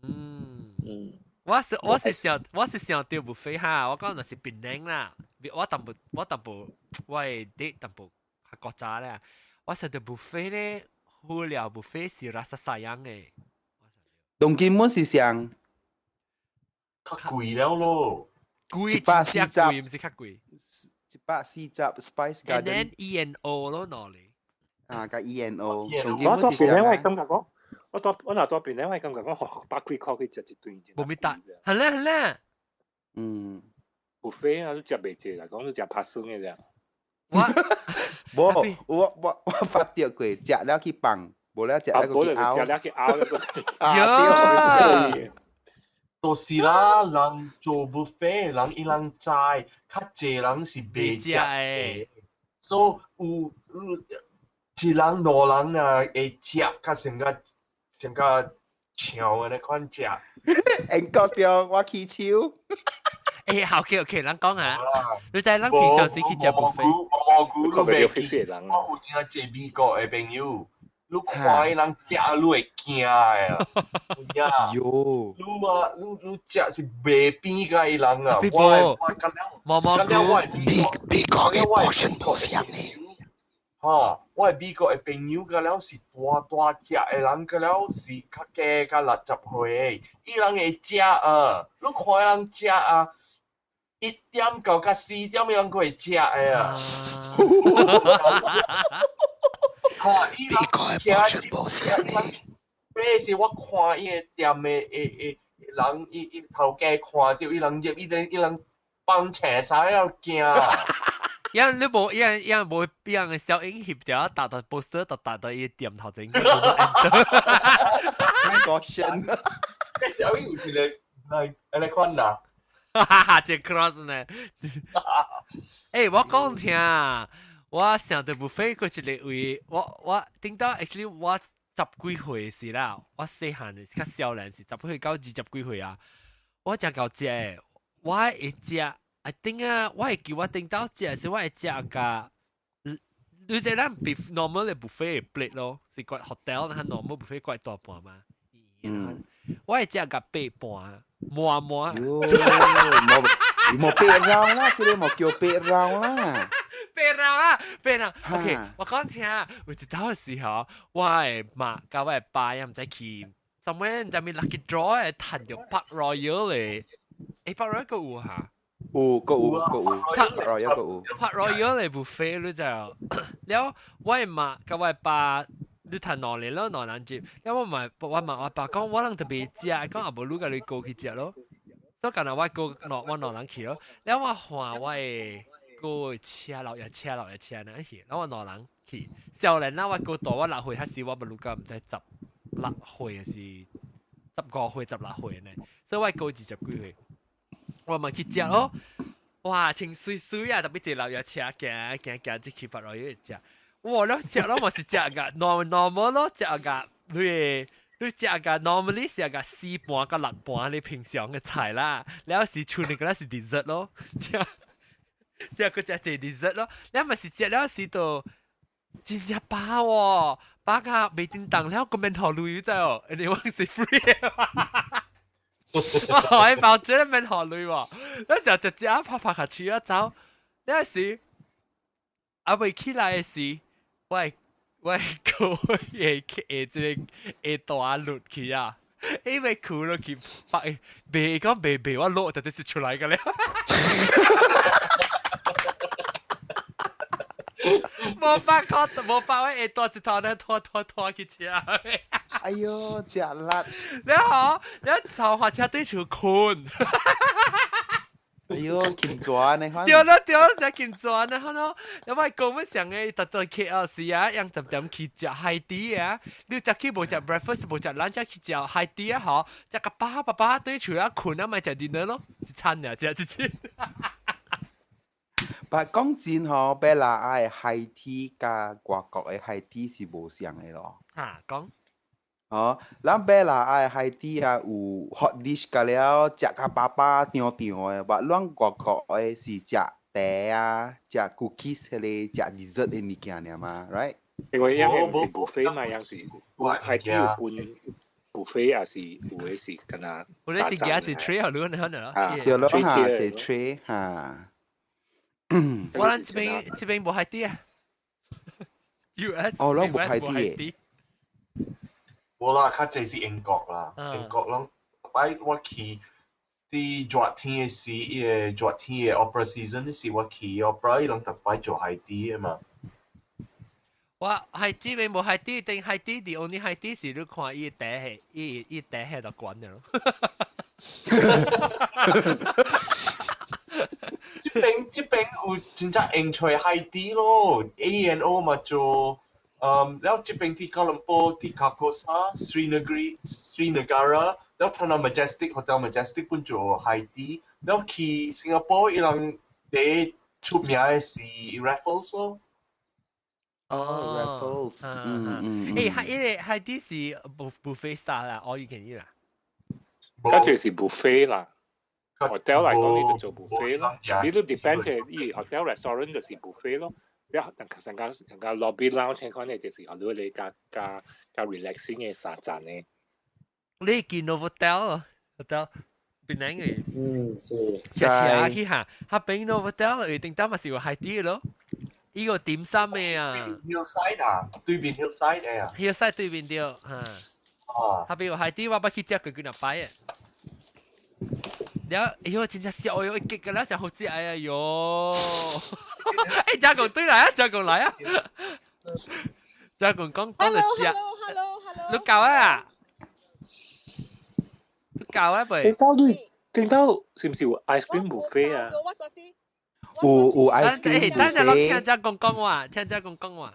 嗯嗯，我是我是想我是想到 buffet 哈，我講那是檳城啦，我淡薄我淡薄我係啲淡薄較國家咧，我想到 buffet 咧，好料 buffet 是 rasa sayang 嘅。當今本是上較貴了咯，貴 140，貴，毋是較貴。 140 Spice And Garden。 then E N O 咯，哪裡？啊，加 E N O。我到檳城我感覺講，我到我若到檳城我感覺講，百幾塊去食一頓。無咪得，係咧係咧。嗯。 buffet 啊，你食袂濟啦，講你食拍算嘅啫。我無，我我我發著過，食了去放，無了食了去拗。食了去拗了個。啊對。就是啦，人做 buffet，人伊人知，較濟人是袂食的，所以有一人兩人啊會食，較成個成個像按呢款食。英國中我起手。欸，好嘅，OK，咱講啊，你知咱平常時去食 buffet，蘑菇你袂記，我有真濟美國的朋友。你看伊人食，你會驚的啊！喲，你啊，你你食是袂變甲伊人啊！我我敢毛毛敢了我美美國的 portion 無相呢。吼，我的美國的朋友敢了是大大隻的人，敢了是較加較60歲，伊人會食啊！你看伊人食啊，1點到較4點，伊人閣會食的啊！吼，伊人徛一，伊人，是我看伊个店的的人，伊伊頭家看著伊人入，伊人伊人放斜衫了驚。因你無，因因無變個小影翕掉，打到 poster 就打到伊店頭前。個身。小影有一個來按呢款啦。哈哈，這 cross 呢？欸，我講聽。我想到 buffet 過一個位，我我頂到 actually 我十幾歲時啦，我細漢時較少年時，十幾歲到20幾歲啊，我食夠食，我會食，I think 啊，我會記我頂到食是我會食甲，你知咱比 normal 的 buffet plate 咯，是個 hotel 那 normal buffet 怪大盤嘛，嗯，我會食甲八盤，滿滿。喲，無無八繞啦，這個無叫八繞啦。八繞啦，八繞。OK，我講聽，有一道時候，我的媽佮我的爸也毋知去，什麼毋知咩 lucky draw 的趁著 Park Royal 的，欸，Park Royal 閣有哈？有，閣有，閣有，Park Royal 閣有。 Park Royal 的 buffet 你知哦？了，我的媽佮我的爸，你趁兩個咯，兩人接。了我嘛，我嘛我爸講，我人特別食，講啊無你共你哥去食咯。所以干焦我哥兩我兩人去咯。了我看我的哥車落一車落一車呢去，了我兩人去。少年啦，我哥大我6歲，彼時我無愈甲毋知16歲還是15歲、16歲呢。所以我哥20幾歲，我嘛去食咯。哇，穿媠媠啊，特別坐老爺車行行行，這去別落去食。哇，你食咯嘛是食個 normal 咯，食個你你食個 normally 食個四盤佮六盤你平常的菜啦，了是剩的個是 dessert 咯，食食個食這 dessert 咯，了嘛是食了是都真正飽哦，飽到袂叮當了，個免予鐳知哦，你講是 free。我喺包住你免學類喎，你就直接啊拍拍下柱啊走，那時啊未起來的時，我個會會這個會大落去啊，因為哭落去，白未講未未我落就就是出來個了。無法可，無法我會大一頭咧拖拖拖去吃。哎喲，食力！你好，你頭髮車對厝困。哎喲，金磚你看。對啦對啦，食金磚啊，好咯。因為講乜上個特特 KLC 啊，用點點去食海底啊。你食去無食 breakfast，無食 lunch 去食海底啊，嗬。食個飽飽飽對厝啊困啊，咪食 dinner 咯，一餐爾，食一次。但講真吼，馬來亞的 high tea 佮外國的 high tea 是無相的咯。哈，講。哦，咱馬來亞的 high tea 啊，有 hot dish 佮了，食較飽飽長長的，但咱外國的是食茶啊，食 cookies 彼個食 dessert 的物件爾嘛，right？因為一個毋是 buffet 嘛，有時 high tea 有分 buffet，也是有的是敢若。有的是夾一 tray 予你，可能。啊，對咯，哈，一 tray 哈。我咱這邊這邊無 high tea 啊。US 哦，攏無 high tea。無啦，較濟是英國啦，英國攏擺我去佇熱天的時，伊個熱天的 opera season 時，我去 opera 伊攏逐擺做 high tea 的嘛。我係這邊無 high tea，定 high tea 佇 only high tea 是你看伊茶係伊伊茶係就關了咯。這邊這邊有真正用揣 high tea 咯，A&O 嘛做，了這邊佇吉隆坡、佇卡哥沙、Sri Negeri、Sri Negara，了他那 Majestic Hotel Majestic 本做 high tea，了去新加坡伊人第出名的是 Raffles 咯。哦，Raffles，嗯嗯。欸，彼個 high tea 是 buffet style 啦，all you can eat 啦。嗰就是 buffet 啦。hotel 嚟講，你就做 buffet 咯。你都 depend 係伊 hotel restaurant 就是 buffet 咯。你成間成間 lobby lounge 看你就是學到你加加加 relaxing 嘅沙陣嘅。你見 Novotel hotel 邊兩個？嗯，是。食食去哈，彼邊 Novotel 一定當嘛是有 high tea 咯。伊個點心的啊。 Hillside 啊，對面 Hillside 的啊。 Hillside 對面對，哈。哦。彼邊有 high tea，我捌去食過幾若擺的。了，哎喲，真正笑喲，一結個了真好食哎喲！哎，嘉公對來啊，嘉公來啊！嘉公講講就食。 Hello，hello，hello。你搞啊？你搞啊？未？頂到頂到是毋是有 ice cream buffet 啊？有有 ice cream buffet。等陣我聽嘉公講話，聽嘉公講話。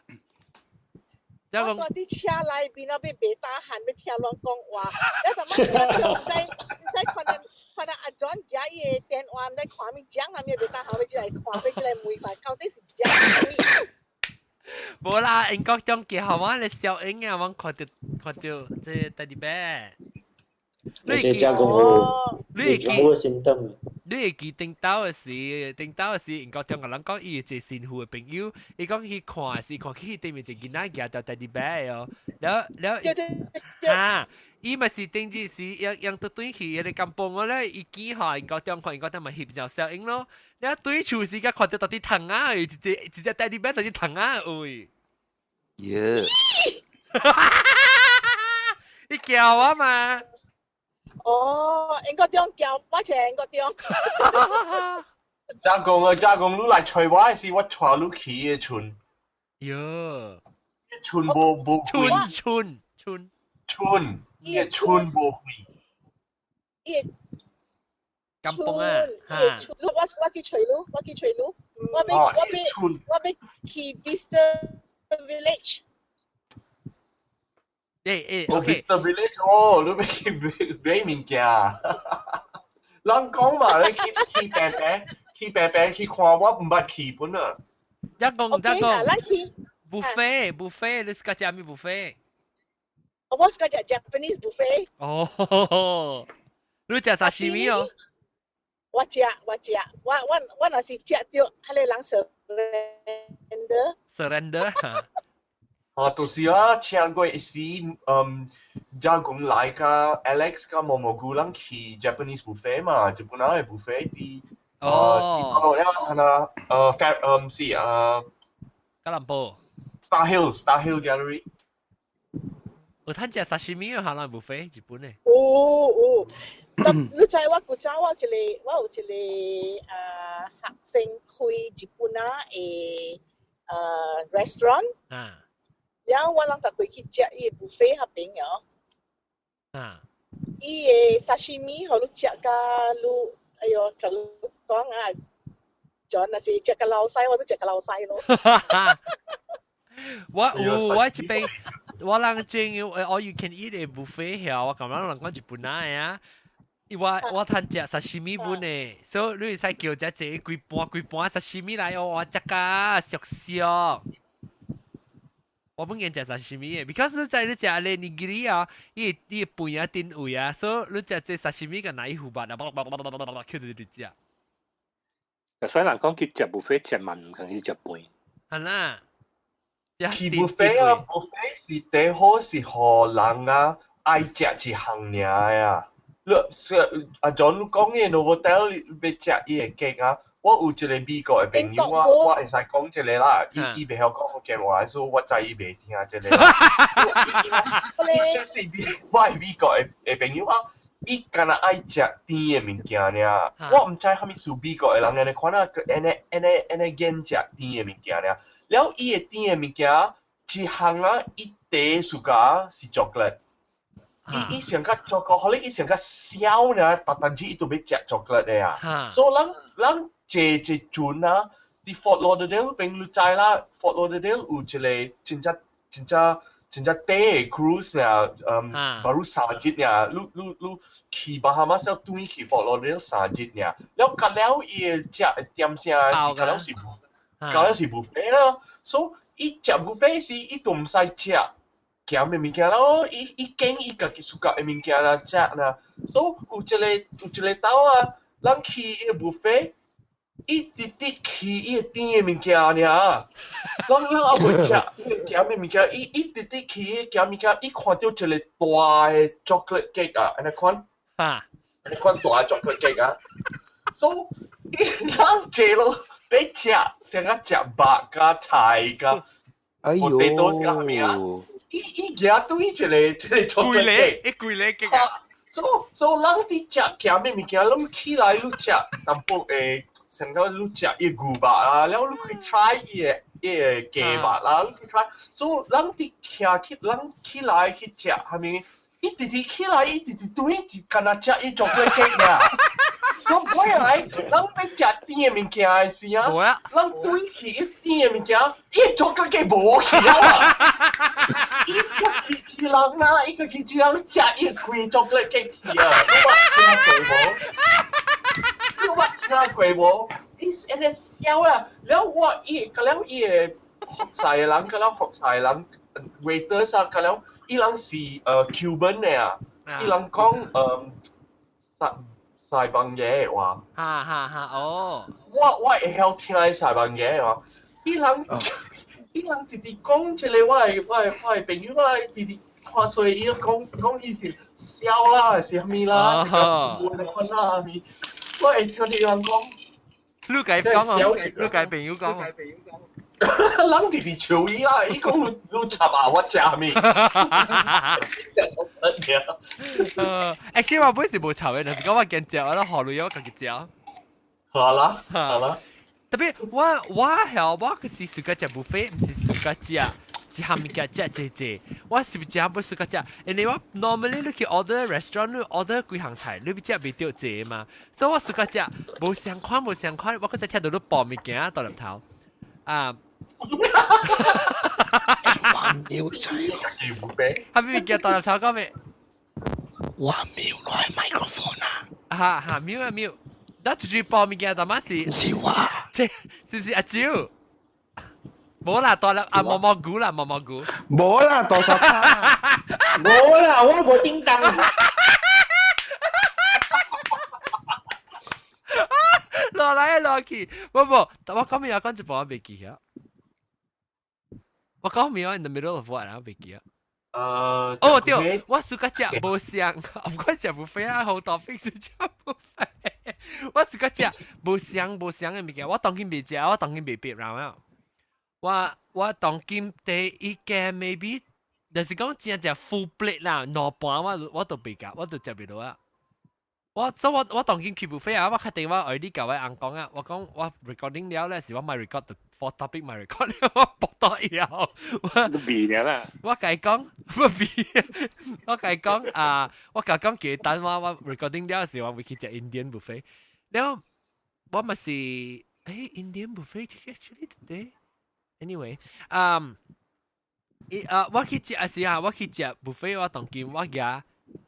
我蹛佇車內邊啊，欲袂打頇，欲聽攏講話，你怎麼聽到？毋知毋知看到看到阿 John 舉伊的電話，毋知看物講啥物袂打頇，欲這來看，欲這來問看，到底是講啥物？無啦，英國中結合我，你小英啊，我看到看到這大啲咩？你會記你會記你會記頂頭的時，頂頭的時，英國中個人講伊有一個新婦的朋友，伊講去看是看去對面一個囡仔舉著 teddy bear 哦，了了，啊，伊嘛是頂日時用用倒轉去彼个甘榜哦咧，伊見吼英國中看英國中嘛翕上小英咯，了對厝時間看著到底糖仔，一隻一隻 teddy bear 到底糖仔喂，耶，伊叫我嘛。哦，英國中叫我一個英國中。加工啊，加工，你來揣我的時，我帶你去的村。喲，村無無村村村村，伊的村無開。伊甘榜啊，哈！我我去揣你，我去揣你，我欲我欲我欲去 Bicester Village。欸欸，OK。Bicester Village 哦，你欲去買買物件？人講嘛，你去去平平，去平平去看，我毋捌去本啊。一講一講，buffet buffet，你是食啥物 buffet？我是食 Japanese buffet。哦，你食沙西米哦？我食我食，我我我若是食著，彼个人 surrender。 surrender。啊，就是啦，請過一時，嗯，加講來甲 Alex 甲毛毛菇人去 Japanese buffet 嘛，日本人嘅 buffet 佇哦，了睇下，呃，fair，嗯是啊，吉隆坡 Star Hill Gallery。有趁食沙西米啊，下蘭 buffet 日本嘅。哦哦，咁你知我古早我一個我有一個啊學生開日本啊嘅restaurant，然後我人就過去食伊個 buffet 彼邊哦。伊個沙西米，予你食甲你，哎喲，共你講啊，John 若是食甲流屎，我都食甲流屎咯。我有我這邊。我人正 all you can eat 的 buffet 遐，我感覺人講日本人的啊，我我趁食沙西米本的，所以你會使叫只一個規盤規盤沙西米來哦，我食甲熟熟。我本見食沙西米的，because 你知你食咧尼吉里啊，伊伊飯啊定位啊，所以你食這沙西米個奶糊吧，叭叭叭叭叭叭叭，扣住你食。所以人講去食 buffet 食慢，毋可能去食飯。係啦。去 buffet 啊，buffet 是最好是予人啊愛食一項爾啊。你阿 John 你講嘅 Novotel 欲食伊個 cake 啊，我有一個美國的朋友啊，我會使講這個啦，伊伊袂曉講福建話，所以我知伊袂聽這個。伊這是美，我的美國的的朋友啊，伊干焦愛食甜的物件爾，我毋知啥物事美國的人按呢款啊，按呢按呢按呢揀食甜的物件爾。了伊的甜的物件，一項啊，伊第一 suka 是 chocolate。伊伊上較巧克力，伊上較痟爾，逐逐日伊都欲食 chocolate 的啊。所以咱咱坐一船啊，佇 Fort Lauderdale 邊你知啦，Fort Lauderdale 有一個真正真正真正短的 cruise 爾，嗯，baru 3日爾，你你你去巴哈馬斯轉去 Fort Lauderdale 三日爾，了隔了伊的食的點聲是隔了是隔了是 buffet 啦，所以伊食 buffet 時伊都毋使食鹹的物件咯，伊伊揀伊家己 suka 的物件啦食啦，所以有一個有一個晝啊，咱去伊個 buffet，伊直直去伊個甜的物件爾，咱咱猶未食伊個鹹的物件，伊伊直直去伊個鹹物件，伊看著一個大的 chocolate cake 啊，按呢款，按呢款大的 chocolate cake 啊，所以伊咱坐落欲食，先較食肉佮菜佮，哎喲， potatoes 佮啥物啊？伊伊舉對一個一個 chocolate cake，一規个 cake 啊！所所以人佇食鹹的物件，攏起來你食淡薄的，上個你食伊牛肉啊，了你去 try 伊個伊個雞肉啦，你去 try，所以人佇徛起，人起來去食啥物，伊直直起來，伊直直對一干焦食伊 chocolate cake 爾。所以尾來，人欲食甜的物件的時啊，人對去伊甜的物件，伊 chocolate cake 無去啊！伊個去一人啊，伊個去一人食伊規 chocolate cake 去啊！你捌聽過無？你捌聽過無？伊按呢痟啊！了我伊，甲了伊個服侍的人，甲了服侍的人，waiters 啊，甲了伊人是Cuban 的啊，伊人講西西班牙話。哈哈哈！哦，我我會曉聽西班牙話，伊人伊人直直講一個我的我的我的朋友啊，直直看衰伊講講伊是痟啦，是啥物啦，是較悶款啦，啥物，我會聽伊人講。你共講啊？你共朋友講啊？人直直笑伊啦，伊講你你插啊，我食物。 actually 我本是無插的，但是講我驚食，我都學類我家己食。好啦，好啦。特別我我曉我可是 suka 食 buffet，毋是 suka 食一項物件食濟濟。我是毋是食不 suka 食？因為我 normally 你去 order restaurant，你 order 幾項菜，你欲食袂著濟嘛。所以我 suka 食無相款無相款，我閣再聽到你報物件到入頭啊。我秒仔，係咪物件到入頭講咩？我秒來 microphone 啊！哈哈，秒啊秒，咱出去報物件，但嘛是？毋是我，這是毋是阿蕉？無啦，大粒啊毛毛菇啦，毛毛菇。無啦，大沙卡。無啦，我無叮當。落來落去，無無，但我講咩啊？講一半我袂記啊。我講咩啊？In the middle of what 啊？袂記啊。哦，對，我 suka 食無相，唔管食 buffet 啊，好 topic 是食 buffet。我 suka 食無相無相的物件，我當今袂食，我當今袂別人啊。我當今第一個 maybe，就是講真正 full plate 啦，兩盤我都袂食，我都食袂落啊。我所以我當今去 buffet 啊，我確定我愛你共我翁講啊，我講我 recording 了咧，是我咪 record for topic 咪 record 了，我博到以後，我變了啦。我共伊講，我變，我共伊講啊，我共伊講記等我 recording 了時，我會去食 Indian buffet。了，我嘛是，Indian buffet actually today。Anyway，啊，我去食時啊，我去食 buffet，我當今我夾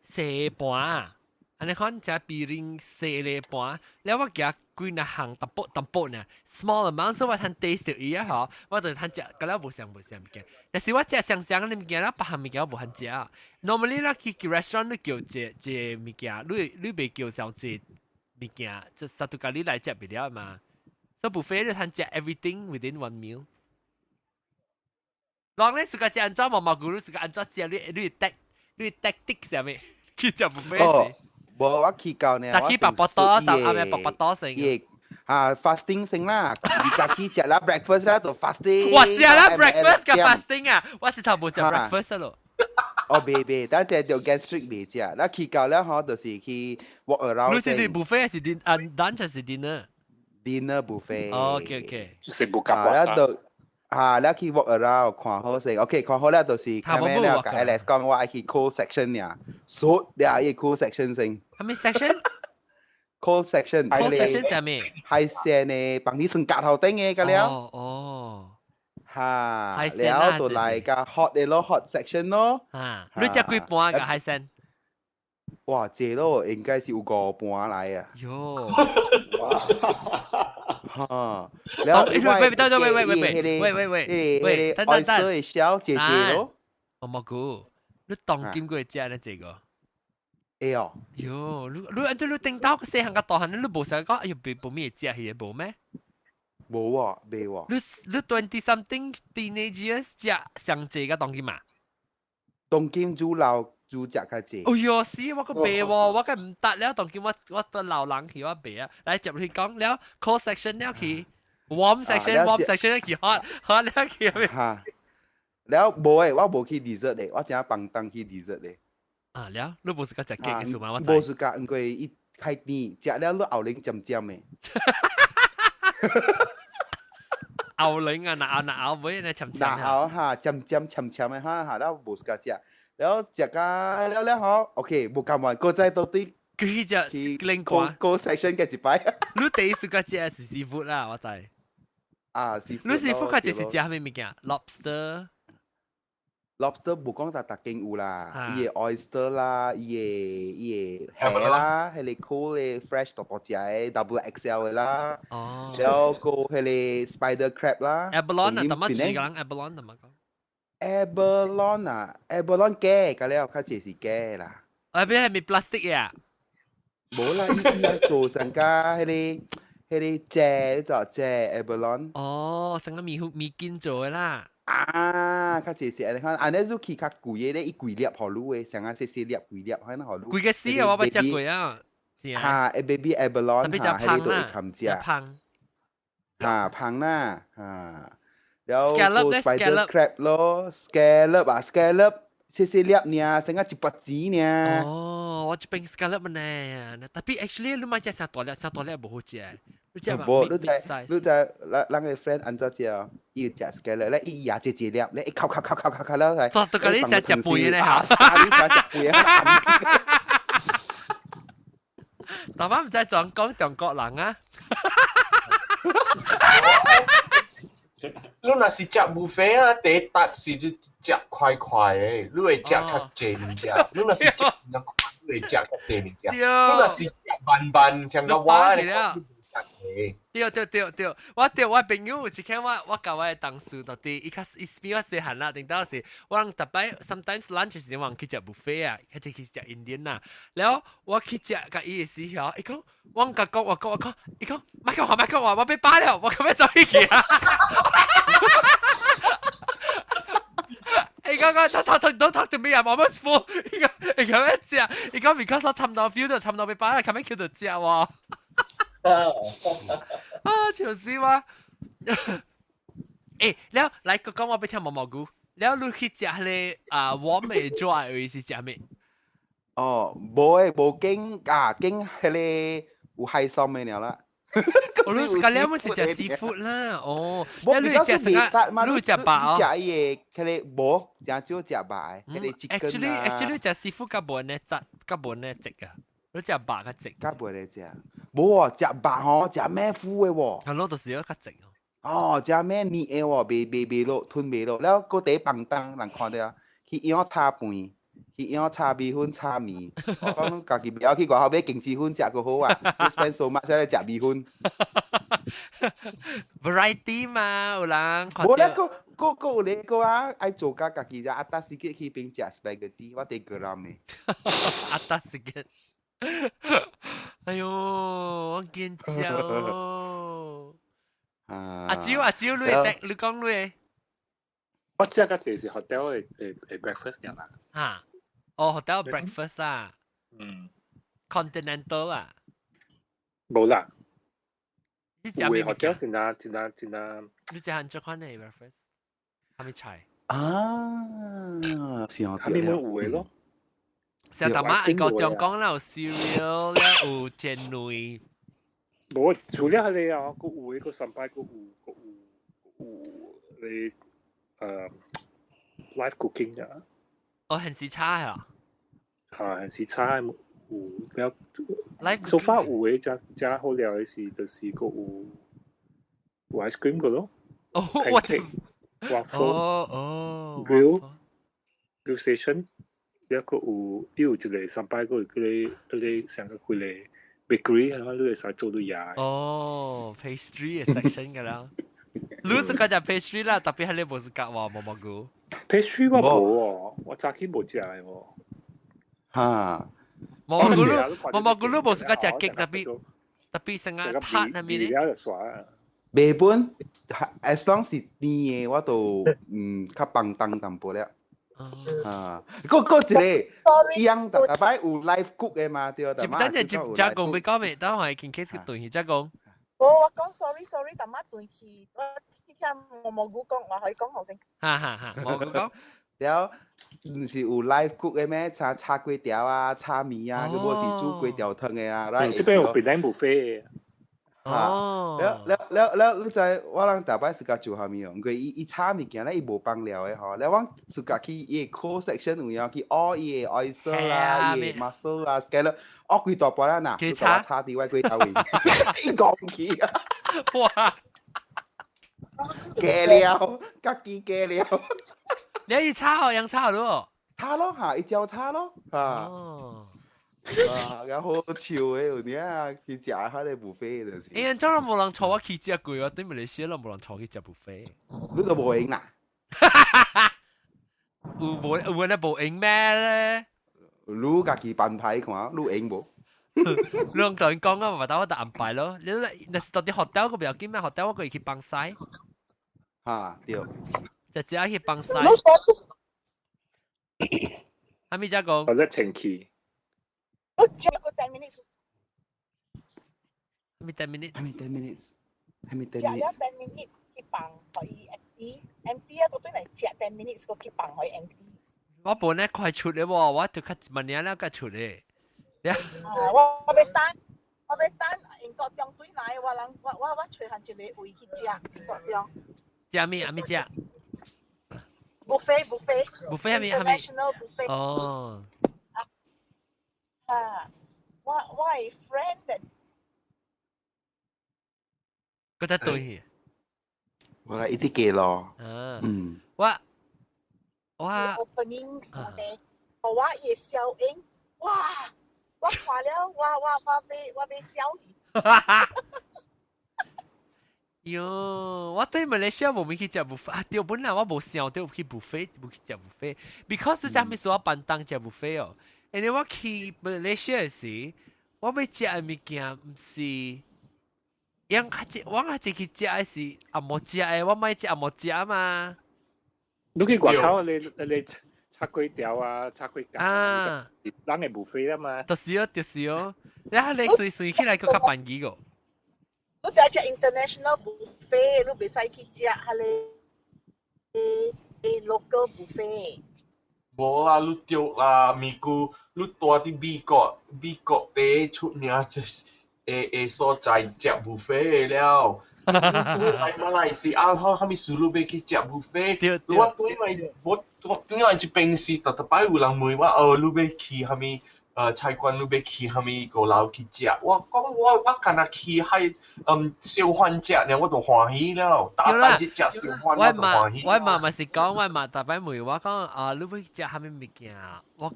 細盤。按呢款食 piring 細个盤，了我夾幾若項淡薄淡薄呢，small amount，所以我通 taste 到伊啊嗬，我就通食，佮了無相無相物件。但是我食相相的物件，了別項物件我無通食。Normally 咱去 restaurant 你叫一一個物件，你袂叫上濟物件，就 satu kali 來食袂了嘛。所以 buffet 你通食 everything within one meal。人咧是個食按怎毛毛咕嚕是個按怎食？你 tag 你 tactic 啥物？去食 buffet 哦。無，我去到呢，早起白腹肚，就暗暝白腹肚先。伊啊，fasting 先啦，二早起食啦，breakfast 啦，就 fasting。我食啦 breakfast 佮 fasting 啊，我是頭無食 breakfast 咯。哦，袂袂，等陣就 gastric 袂食，咱去到了吼，就是去 walk around。你是 buffet 還是 din 啊 lunch 還是 dinner？ Dinner buffet。 OK OK。是不夾啊，就啊，你去 walk around 看好勢，OK，看好了就是後面了，共 Alex 講我愛去 cold section 爾，熟了伊 cold section 先。啥物 section？ Cold section。 Cold section 啥物？海鮮的，幫你算夾頭頂的個了。哦哦。哈，了就來個 hot 的咯，hot section 咯。啊，你食幾盤個海鮮？哇，這咯應該是有五盤來啊。喲。哈，了，喂喂喂喂喂喂喂喂喂，等等等，的小姐姐咯。我冇估，你當今過食呢這個？會哦。喲，你你你頂到細漢佮大漢，你無想講，哎喲，別無咩食彼個無咩？無喎，袂喎。你 twenty something teenagers 食上濟個當今嘛？當今煮老煮食較濟。哎喲，死我個袂喎，我個毋得了，當今我都老人去我袂啊。來接落去講了，cold section 了去，warm section，warm section 去 hot hot 了去。哈，了無誒，我無去 dessert 的，我正放當去 dessert 的。啊，了，你無是個食 cake 嘅數嘛？我無是個，因為伊太甜，食了你喉嚨尖尖的。喉嚨啊，若喉若喉尾呢，尖尖。若喉哈，尖尖尖尖的哈，哈，了無是個食。了食甲了了吼，OK，無甘願，閣再到底佢去食另外個 section 嘅一擺。你第一次個食是 seafood 啦，我知。啊，seafood。你 seafood 較濟是食啥物物件？Lobster。 Lobster 無講逐逐間有啦，伊個 oyster 啦，伊個蝦啦，彼個 cold 的 fresh 大大隻的 double XL 的啦，然後閣彼個 spider crab 啦。 Abalone 啊，淡仔是講 abalone 淡仔講。 Abalone 啊，abalone 假，佮了較濟是假啦。啊，邊係咪 plastic 呀？無啦，伊伊做成甲彼個彼個蔗，就蔗 abalone。哦，成個米米筋做的啦。啊，較濟是按呢款，按呢你去較貴的咧，伊規粒予你的，上啊細細粒規粒，可能予你。貴個死啊！我捌食過啊。哈，baby abalone 哈，彼個都會冚食。芳。哈，芳啦，哈。然後個 spider crab 咯，scallop 啊，scallop 細細粒爾，成個一百錢爾。哦，我這邊 scallop 呢，tapi actually 你買隻啥大粒，啥大粒無好食。你食嘛？無，你知你知，咱咱个 friend 按怎食？伊食 scallop 咧，伊咬一一粒，咧一口口口口口口了來。做到個你食食肥咧嚇。你食食肥啊！大媽毋知裝講中國人啊。你若是食 buffet 啊，第一搭是你食快快的，你會食較濟物件。你若是食你會食較濟物件。你若是食慢慢，像個我咧，對對對對，我對我朋友有一天我共我的同事到底，伊較伊比我細漢啦，頂到是我逐擺 sometimes lunch 時我去食 buffet 啊，較濟去食 Indian 啦。然後我去食共伊的時候，伊講我共講我講我講，伊講莫講話莫講話，我欲飽了，我欲走去啊。伊講講，talk talk don't talk to me, I'm almost full。伊講伊講咩食？伊講 because 我差唔多 feel 到差唔多被飽啦，後尾叫做食喎。啊，笑死我！欸，了來講我欲聽毛毛菇，了你去食彼个啊，我未做的是食咩？哦，無誒，無經啊，經彼个有海參的爾啦。我你隔了咪是食 seafood 啦，哦，無你食啥？你食肉哦？食伊个，彼个無，誠少食肉的，彼个 chicken Actually 食 seafood 較無按呢質，較無按呢質啊。你食肉較質。較無咧食，無哦，食肉吼，食咩苦的喎？係咯，就是較質哦。哦，食咩膩的喎，袂袂袂落，吞袂落。了，閣佇放東人看著去養炒飯，去養炒米粉、炒麵。我講家己袂曉去外口買景芝粉食閣好啊，你 spend so much 來食米粉。 Variety 嘛，有人。無咧，閣閣閣有咧個啊，愛做甲家己只 atas sikit 去邊食 spaghetti，我佇 geram 的。 Atas sikit。哎喲，我見笑。阿蕉阿蕉，你你講你。我食較濟是 hotel 的的的 breakfast 爾啦。哈，哦，hotel breakfast 啊。嗯。 Continental 啊。無啦。你食咩？hotel 真正真正真正。你食按怎款的 breakfast？啥物菜？啊，是哦。啥物有的咯。成大媽個中講啦，有 cereal 了，有煎卵。無，除了彼个啊，閣有的，閣三擺閣有，閣有有你live cooking 啊。哦，現時炒啊？嚇，現時炒有了。 live so far 有的，誠誠好料的是，就是閣有有 ice cream 個咯。哦，我 waffle。哦哦。 grill grill station。一個有，伊有一個三擺個，彼个彼个上個幾个 bakery，係嘛？你會使做到嘢。哦，pastry 嘅 section 㗎啦。你是講食 pastry 啦，特別係你無是講話毛毛菇。 pastry 我無哦，我早起無食的喎。哈。毛毛菇，毛毛菇你無是講食 cake，特別特別成個塔那邊咧。袂本，as long 是甜的，我都較放重淡薄了。啊，閣閣一個，伊樣逐擺有 live cook 的嘛，對。等陣接再講俾講未？等下見 case 斷去再講。無，我講 sorry sorry，淡仔斷去，我聽毛毛菇講話可以講好先。哈哈哈，毛菇講。了，毋是有 live cook 的咩？炒炒粿條啊，炒麵啊，閣無是煮粿條湯的啊。這邊有 Penang buffet。哦。了了了了，你知我人逐擺自家做啥物哦？因為伊伊炒物件咧，伊無放料的吼。了我自家去伊的 cold section 有影去挖伊的 oyster 啦，伊的 mussel 啦，scallop，挖規大盤啦，佢炒炒佇我粿頭位，伊講去啊！哇！加料，家己加料。你伊炒好，樣炒咯？炒咯嚇，伊照炒咯嚇。哦。啊，較好笑的有影去食彼个 buffet 就是。欸，怎攏無人帶我去食過啊？對馬來西亞攏無人帶我去食 buffet。你都無閒啦。有無有呢無閒咩咧？你家己安排看，你閒無？你攏同𪜶講啊，嘛當我就安排咯。你若是到佇 hotel 個不要緊咩？hotel 我可以去幫洗。哈，對。就只去幫洗。阿咪才講。我咧清氣。我食個 10 minutes。咪 10 minutes？係咪 10 minutes？係咪 10 食了 10 minutes 去放予伊 empty，empty 啊個對嚟食 10 minutes 個去放予 empty。我本來快出的喎，我就較慢年了較出的。啊，我我欲等，我欲等英國中對來，我人我我我揣予一個位去食英國中。食咩啊？咩食？buffet buffet。 buffet 係咪係咪？International buffet。哦。啊，我我的 friend 的。嗰隻對。我來一直記咯。啊。嗯。我我。 opening 的，我也笑應，哇！我看了，我我我欲我欲笑去。喲，我對馬來西亞無咪去食 buffet 啊！對，本來我無想到去 buffet，無去食 buffet，because 啥物事我便當食 buffet 哦。因為我去馬來西亞時，我欲食的物件毋是，樣較濟，我較濟去食的是紅毛食的，我莫食紅毛食嘛。你去外口你拆幾條啊，拆幾間啊，人係 buffet 啦嘛。就是哦，就是哦，你隨隨起來閣較便宜個。你就食 international buffet，你袂使去食彼个 local buffet。無啦，你對啦，咪姑你住佇美國，美國第一出名就是會所在食 buffet 的了。你對來馬來西亞，好，啥物事你欲去食 buffet？我對來，我對來這邊是逐逐擺有人問我，哦，你欲去啥物？菜館你欲去啥物高樓去食？我講我干焦去彼燒飯食爾，我就歡喜了。逐擺日食燒飯我就歡喜。我媽嘛是講，我媽逐擺問我講啊，你欲食啥物物件？我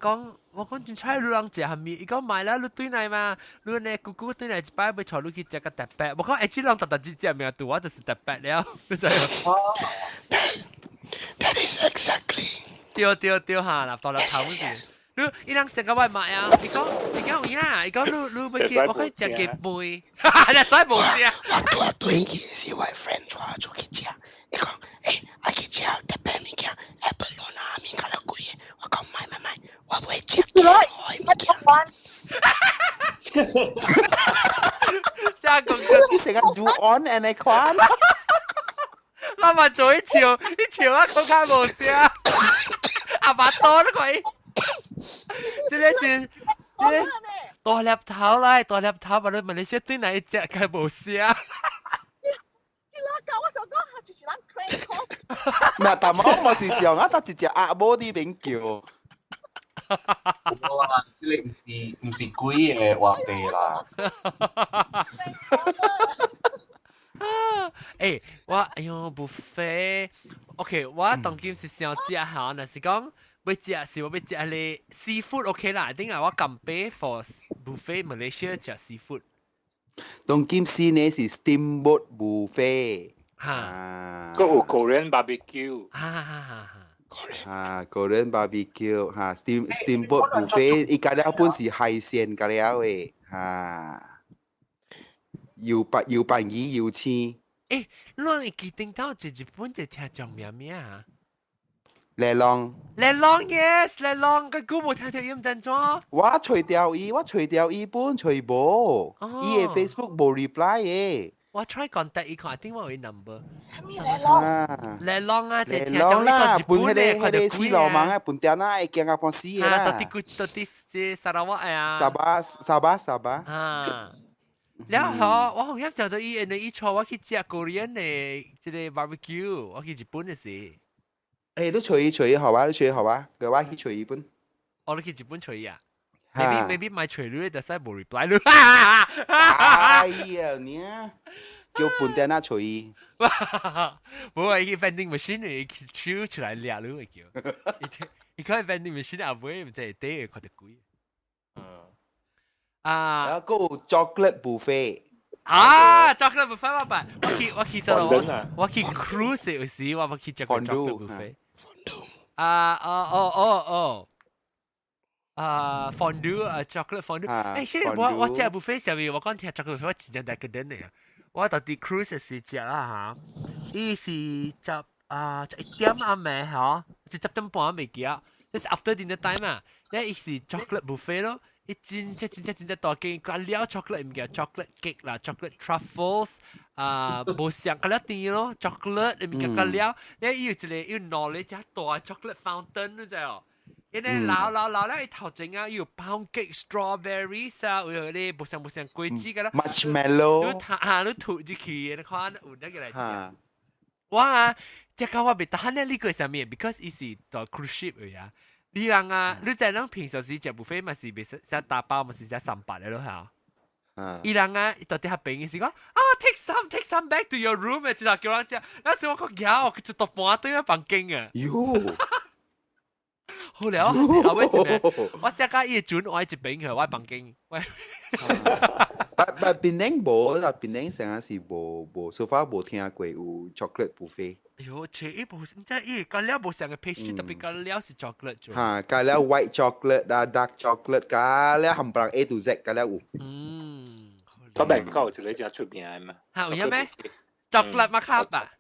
講真彩你人食啥物？伊講買啦，你對來嘛，你呢姑姑對來一擺欲帶你去食個特別。我講欸，這人逐逐日食物對我就是特別了，你知無？That is exactly。對對對哈，立大粒頭是。你伊人食個外賣啊？伊講有影，伊講你你欲去，我去食雞飯，你使無食？我拄對去是我 friend 帶我出去食，伊講欸，愛去食特別物件，abalone 啊，物件較貴的。我講買買買，我袂食雞物件。這講你成個煮安安尼款。我嘛做一笑，一笑啊，更較無聲。阿爸多都可以。這個是這個大粒頭來，大粒頭，把你問你說對哪一隻該無聲？這個我想講，就是咱 crank call。那但我嘛是想啊，得一隻鴨母佇邊叫。無啦，這個毋是鬼的話題啦。欸，我哎喲，buffet，OK，我當今是想食嚇，若是講欲食是我欲食咧 seafood OK 啦，頂下我甘買 for buffet Malaysia 食 seafood。當今時呢是 steamboat buffet。哈，閣有 Korean barbecue。哈哈哈哈。啊，Korean barbecue 哈，steamboat buffet，伊加了本是海鮮加了的，哈，又白又便宜又鮮。欸，你會記頂頭一日本一聽講咩名啊？麗浪。麗浪 yes，麗浪，個久無聽著伊毋知怎。我揣著伊，我揣著伊本揣無，伊的 Facebook 無 reply 的。我 try contact 伊看，頂我有伊 number。麗浪。麗浪啊，這聽講呢個日本本的，看著死路盲啊，本店啊會驚啊半死的啦。到底到底這砂拉越啊？沙巴沙巴沙巴。啊。了後，我好像就到伊，因為伊帶我去食 Korean 的這個 barbecue，我去日本的時。欸，你揣伊揣伊好啊，你揣伊好啊，叫我去揣伊本。哦，你去日本揣伊啊？Maybe maybe 買揣你，但是無 reply 你。哎呀，你啊，叫本店啊揣伊。無啊，伊 vending machine 伊手出來掠你會叫。伊看 vending machine 阿尾，毋知會底會看著貴。啊，然後閣有 chocolate buffet。啊，chocolate buffet 我捌，我去到我去 cruise 有時我去食過 chocolate buffet。啊哦哦哦哦，啊 fondue 啊 chocolate fondue。欸，現在我食 buffet 上面，我講聽 chocolate buffet 我真正 decadent 的。我到佇 cruise 時食啦嚇，伊是食啊食1點暗暝嗬，是10點半未記啊，這是 after dinner time 啊，咧伊是 chocolate buffet 咯。伊真正真正真正大間，加了 chocolate 物件，chocolate cake 啦，chocolate truffles，啊，無上加了甜咯，chocolate 物件加了，咧伊有一個有兩個隻大 chocolate fountain 你知哦？因為流流流咧，伊頭前啊，有 pound cake strawberries 啊，有嗰啲無上無上果子個啦，marshmallow，你吐你吐入去，你看有那個來食。哇！這個我袂得閒咧，呢個啥物？because 伊是坐 cruise ship 的啊。你人啊，你知人平常時食 buffet 嘛是袂使食打包嘛是食三百的咯嚇。伊人啊，伊到底較便宜是講啊，take some back to your room 的，一頭叫人食。那時我講攑，佢就獨半對啊房間啊。喲，好了，後尾一個，我食到伊的船，我喺一邊去，我房間。喂，但檳城無啦，檳城成日是無無，so far 無聽過有 chocolate buffet。哎喲，切伊無，毋知伊加了無相個 pastry，特別加了是 chocolate 做。嚇，加了 white chocolate 啦，dark chocolate，加了冚唪唥 A to Z 加了有。台北有一個真出名的嘛。嚇，有咩？chocolate 馬卡吧。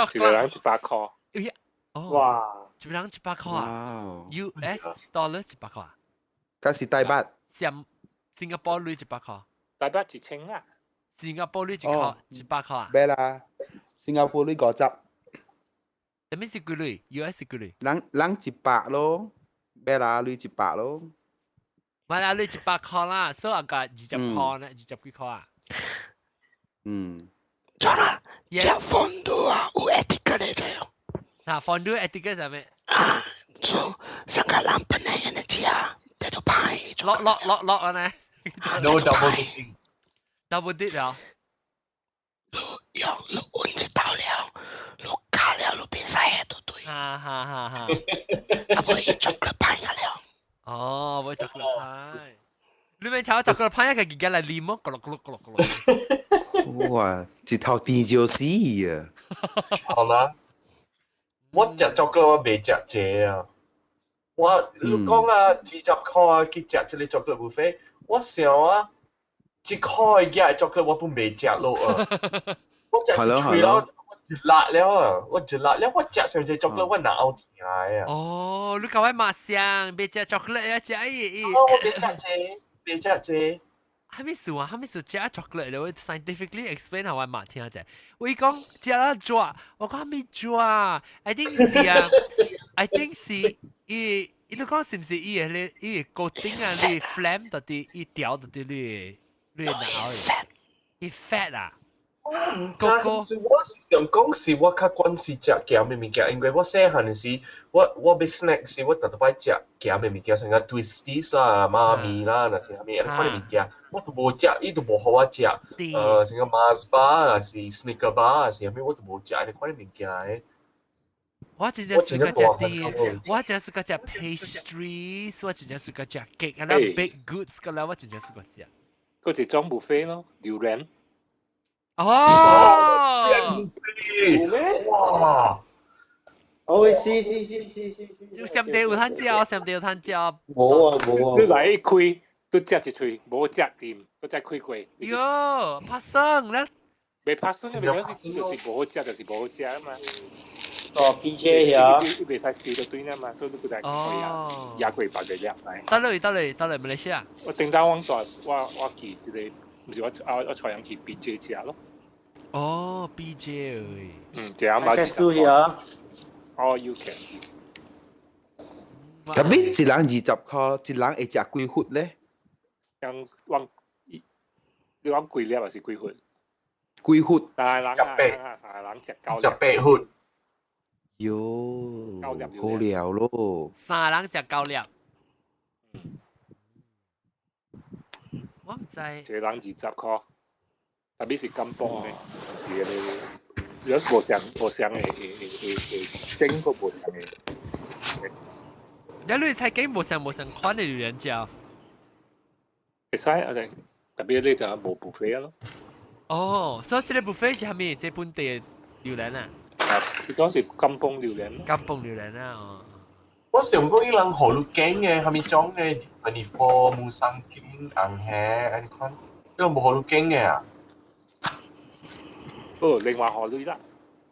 一個人100塊。哎哦，哇！一個人一百塊啊？US dollar 一百塊啊？嗰是台幣。新新加坡鐳一百塊。台幣1000啦。新加坡鐳一塊一百塊啊？咩啦？新加坡鐳50。啥物是幾鐳？US 幾鐳？人人100咯，咩啦？鐳一百咯。買啦，鐳一百塊啦，所以個20塊呢，20幾塊啊？嗯。錯啦，食 fondue 啊，有 etiquette 的就。啊，fondue etiquette 係咩？啊，做上個人本來人的食，這都歹。落落落落啊呢？No double dipping。 double dip 了。你用你揾一道了，你加了你變晒都對。哈哈哈哈。啊，無伊 chocolate 派了。哦，無 chocolate 派。你咪炒 chocolate 派一個而家來啉麼？咕嚕咕嚕咕嚕咕嚕。哇！一頭甜就死啊！好啦，我食 chocolate 我袂食濟啊。我你講啊，20塊啊去食這個 chocolate buffet，我想啊，1塊嘅 chocolate 我本袂食落啊。我食一喙了，我就辣了啊！我就辣了，我食上隻 chocolate 我哪有聽啊？哦，你講我馬上別食 chocolate 啊，食伊。哦，我袂食這，袂食這。係咪數啊？係咪數食 chocolate？我 scientifically explain 下我馬聽者。我講食了抓，我講咩抓？I think 是啊，I think 是伊，伊你講是唔是伊個伊個 coating 啊？你 flame 到底伊掉到底你你腦的？伊 fat 啊？我毋知，我是想講是我較慣是食鹹的物件，因為我細漢時，我欲 snack 時，我特特擺食鹹的物件，像個 Twisties 啊、媽咪啦，若是啥物按呢款的物件，我都無食，伊都無予我食。像個 Mars bar 啊，是 Snickers bar 啊，是啥物，我都無食按呢款的物件的。我真正是個食啲，我真是個食 pastries，我真正是個食 cake 啊，baked goods 個啦，我真正是個食。嗰一種 buffet 咯，榴蓮。哦，哇！哦，是是是是是是。就上帝有通食，上帝有通食。無啊無啊。你來一開，都食一喙，無食掂，閣再開過。喲，拍算咧。袂拍算，因為就是無好食，就是無好食啊嘛。哦，PJ 呀。伊袂使吃就對啦嘛，所以你閣來開啊，壓過別個粒來。得嚟得嚟得嚟，馬來西亞。我頂早我帶我我去這個，毋是我啊我帶人去 PJ 食咯。哦，PJ 嗯，這樣買。 SS2 呀。哦，you can。特別一人20塊，一人會食幾份咧？人往你講幾粒還是幾份？幾份？三個人啊，三個人食九粒。 8份。喲，好料咯。三個人食九粒。我毋知。一個人20塊，特別是甘榜的，是迄個，如果無相無相的，會會會整個無相的。你你菜景無相無相款的榴蓮食？會使啊，特別你就無 buffet 咯。哦，所以這個 buffet 是啥物？這本地的榴蓮啊？啊，伊講是甘榜榴蓮。甘榜榴蓮啊！哦。我想講伊人予你揀的，啥物種的，24 Musang King 紅蝦按呢款，伊人無予你揀的啊？哦，另外予你啦。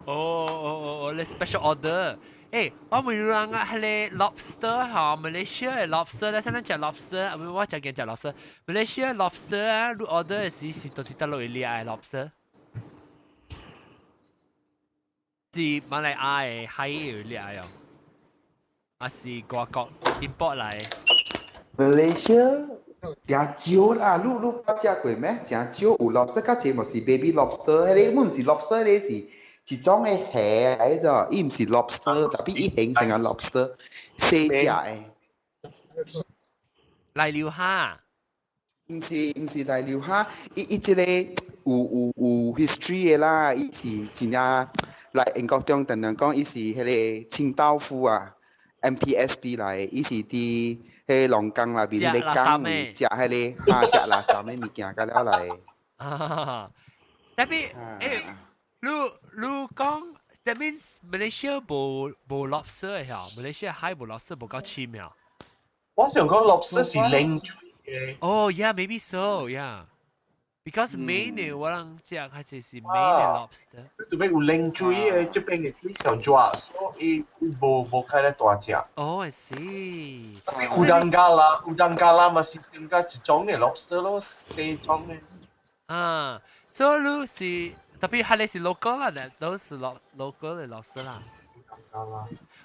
哦哦哦哦，你 special order。誒，我問你人啊，彼个 lobster 吼，Malaysia 的 lobster 咧，啥人食 lobster？唔，我食見食 lobster。Malaysia lobster 啊，你 order 的時是到底佗落會掠的 lobster？是馬來亞的海會掠的哦，還是外國 import 來？Malaysia 誠少啦，你你捌食過咩？誠少有 lobster，較濟嘛是 baby lobster，彼個毋是 lobster，彼個是一種的蝦來咋，伊毋是 lobster，特別伊形成個 lobster，細隻的。來溜蝦？毋是來溜蝦，伊伊這個有有有 history 的啦，伊是真正來英國中常常講，伊是彼個清道夫啊，MPSP 來，伊是佇彼個龍崗內面彼個港食彼個蝦食垃圾的物件，甲了來。特別欸，你你講，that means Malaysia 無無 lobster 的嚇，Malaysia 海無 lobster 無夠深呀。我想講 lobster 是冷水的。哦，yeah，maybe so，yeah。Because 每年我人食較濟是 Maine 的 lobster。特別有冷水的，這邊的水上熱，所以無開咧大隻。哦，I see。 Udang galah，udang galah 嘛是應該一種的 lobster 咯，四種的。啊，所以你是特別係你是 local 啦，都是 local 的 lobster 啦。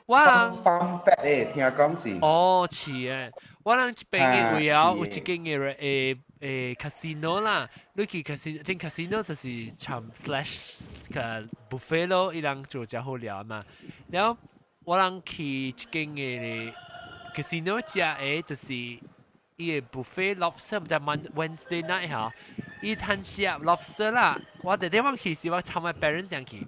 我人 farm fed 誒，聽講是。哦，是誒，我人這邊嘅位啊，有一間嘅casino 啦，你去 casino，這 casino 就是參 slash 個 buffet 咯，伊人做真好料嘛。然後我人去一間嘅 casino 食的，就是伊個 buffet lobster，毋知 Wednesday night 嚇，伊通食 lobster 啦。我特地我去時，我參我 parents 上去。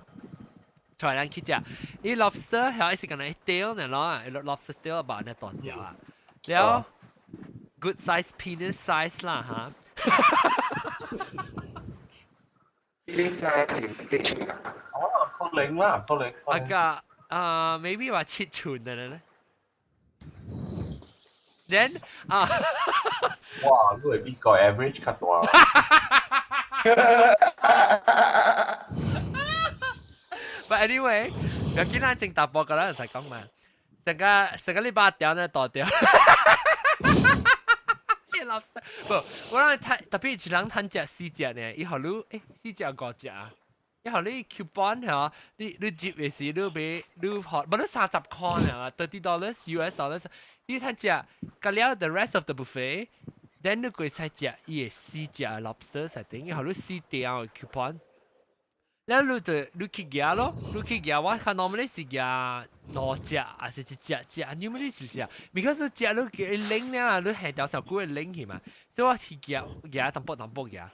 帶人去食，伊 lobster 係是敢若一條呢咯，lobster 條吧，那大條啊，了 good size penis size 啦嚇。 penis size 是幾寸啊？哦，可能啦，可能。啊個啊，maybe 話7寸的咧。Then 啊，哇，你會比個 average 較大。 But anyway，又見咱正大波個啦，唔使講嘛。成個成個禮拜條呢大條。lobster，不，我讓睇特別是人趁食四隻呢，伊予你四隻五隻啊，伊予你 coupon 嚇，你接的時你買你學，無你30塊呢，$30 US dollars，你趁食，個了 the rest of the buffet，then 你會使食伊的四隻 lobster 才等，伊予你四條 coupon。了你就你去夾咯，你去夾我較 normally 是夾兩隻，還是一隻隻，normally 是隻，because 食你叫伊冷了，你下條小久會冷去嘛，所以我是夾夾淡薄淡薄夾。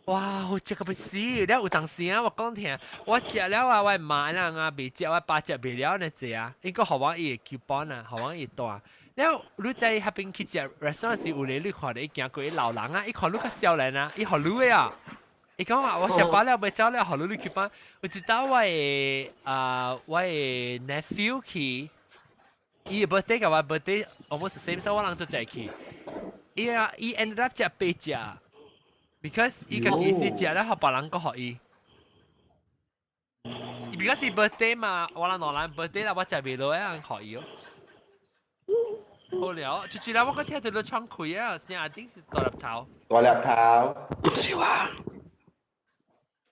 哇！好食個欲死，了有當時啊，我講聽，我食了啊，我媽人啊未食，我爸食袂了呢濟啊，應該予我伊個 coupon 啊，予我伊帶。了你在彼邊去食 restaurant 時，有咧你看著伊行過老人啊，伊看你較少年啊，伊予你的啊。伊講話我食飽了，欲走了，予你你 coupon。有一道我的 nephew 去，伊的 birthday 佮我 birthday almost the same，所以我人做齊去。伊啊，伊 ended up 食八隻。because 伊家己是食了，予別人閣予伊。because 是 birthday 嘛，我人兩人 birthday 啦，我食袂落，人予伊哦。好了，就啦，我閣聽到你窗開啊，聲一定是大粒頭。大粒頭。毋是話。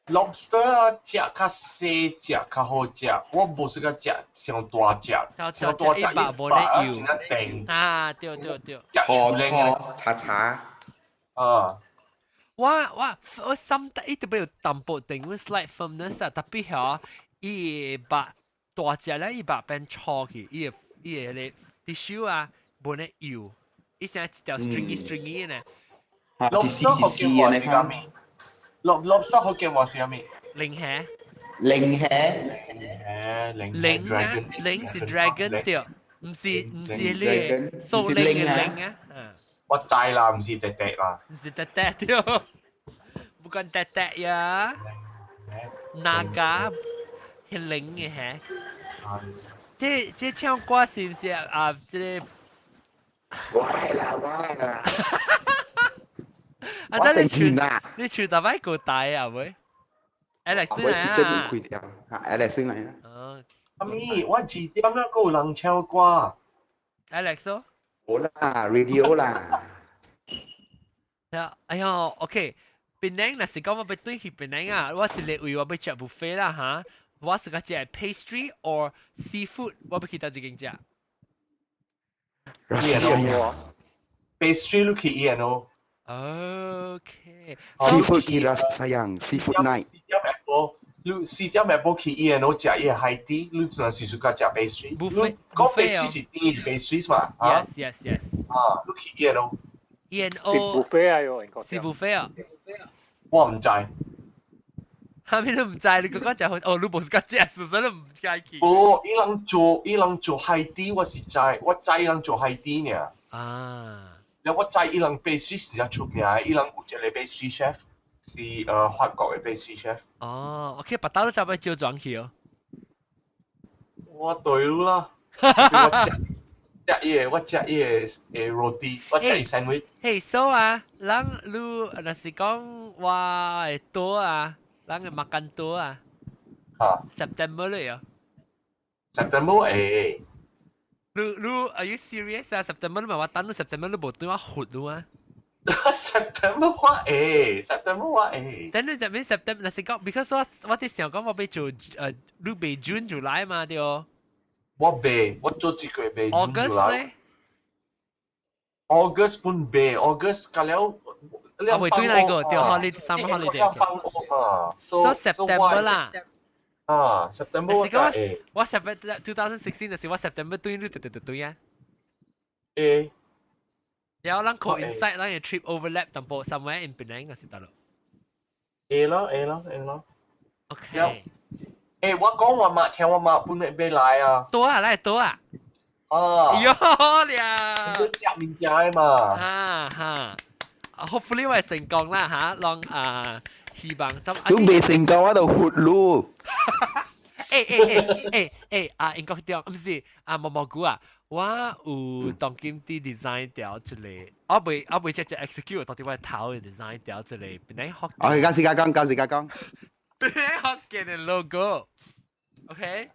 lobster 啊，食較細隻較好食，我無喜歡食傷大隻，傷大隻伊肉啊真正甜。啊，對對對。粗粗柴柴。啊。我心得伊特別有淡薄定 slight firmness 啊，特別嚇伊肉大隻咧，伊肉變粗去，伊個咧 tissue 啊，無咧油，伊成一條 stringy stringy 呢。一絲一絲的呢看。 lobster 福建話是啥物？龍蝦。龍蝦。龍龍啊，龍是 dragon 對，毋是你數龍的龍啊。我知啦，毋是弟弟啦。毋是弟弟對，bukan 弟弟呀。Naga 係龍嘅嚇。這唱歌是毋是啊？這個。我係啦，我係啦。啊！真你唱，你唱大擺個大啊喂？Alex 嚟啊！真開掉，嚇 Alex 嚟啊！哦，阿咪，我幾點啦？閣有人唱歌？Alex 咯？冇啦，radio 啦。哎喲，OK，檳城若是講我欲轉去檳城啊，我一個位我欲食 buffet 啦嚇，我是個食 pastry or seafood，我欲去佗一間食。 Pastry 你去 E&O。 OK。 Seafood 去 Rasa Sayang, seafood night。你4點下晡去 E&O 食伊個 high tea，你真是 suka 食 pastry。 buffet 講 pastry 是甜 pastry 嘛？Yes. 啊，你去 E&O。 E&O 是 buffet 啊，喲，是 buffet 啊。我毋知。啥物都毋知，你講講食好，哦，你無是較食，事實你毋知去。無，伊人做 high tea，我是知，我知伊人做 high tea 爾。啊。了我知伊人 pastry 是較出名，伊人有一個 pastry chef 是法國的 pastry chef。哦，OK，別兜你就欲招轉去哦。我對啦。我食，食伊個，我食伊個誒 roti，我食伊 sandwich。嘿，so 啊，人你若是講我會多啊，人會 makan 多啊。嚇，September 咧啊。 September 會。你 are you serious 啊？September 你咪話等到 September 你無對我活你啊？ September 我會，September 我會。等你入面 September 若是講，because 我啲想講我欲做你袂 June July 嘛對。我袂，我做這個袂 June August 咧？August 本袂，August 到了。啊，未對那個對 holiday summer holiday。放學啊，so September 啦。啊，September 我會。我 September 2016就是我 September 對你對對對對啊。會。然後咱 coincide 咱個 trip overlap 淡薄 somewhere in Penang 就是得咯。會咯會咯會咯。 OK。誒，我講我媽聽我媽本來欲來啊。多啊，來多啊。啊。喲咧。你食物件嘛。哈哈。Hopefully 我會成功啦嚇，讓啊希望。都未成功，我就活路。誒誒誒誒誒啊！英國中毋是啊，毛毛菇啊，我有當今啲 design 掉一個，我未直接 execute，到底我頭 design 掉一個，本來學。哦，交時間講，交時間講。本來福建的 logo，OK？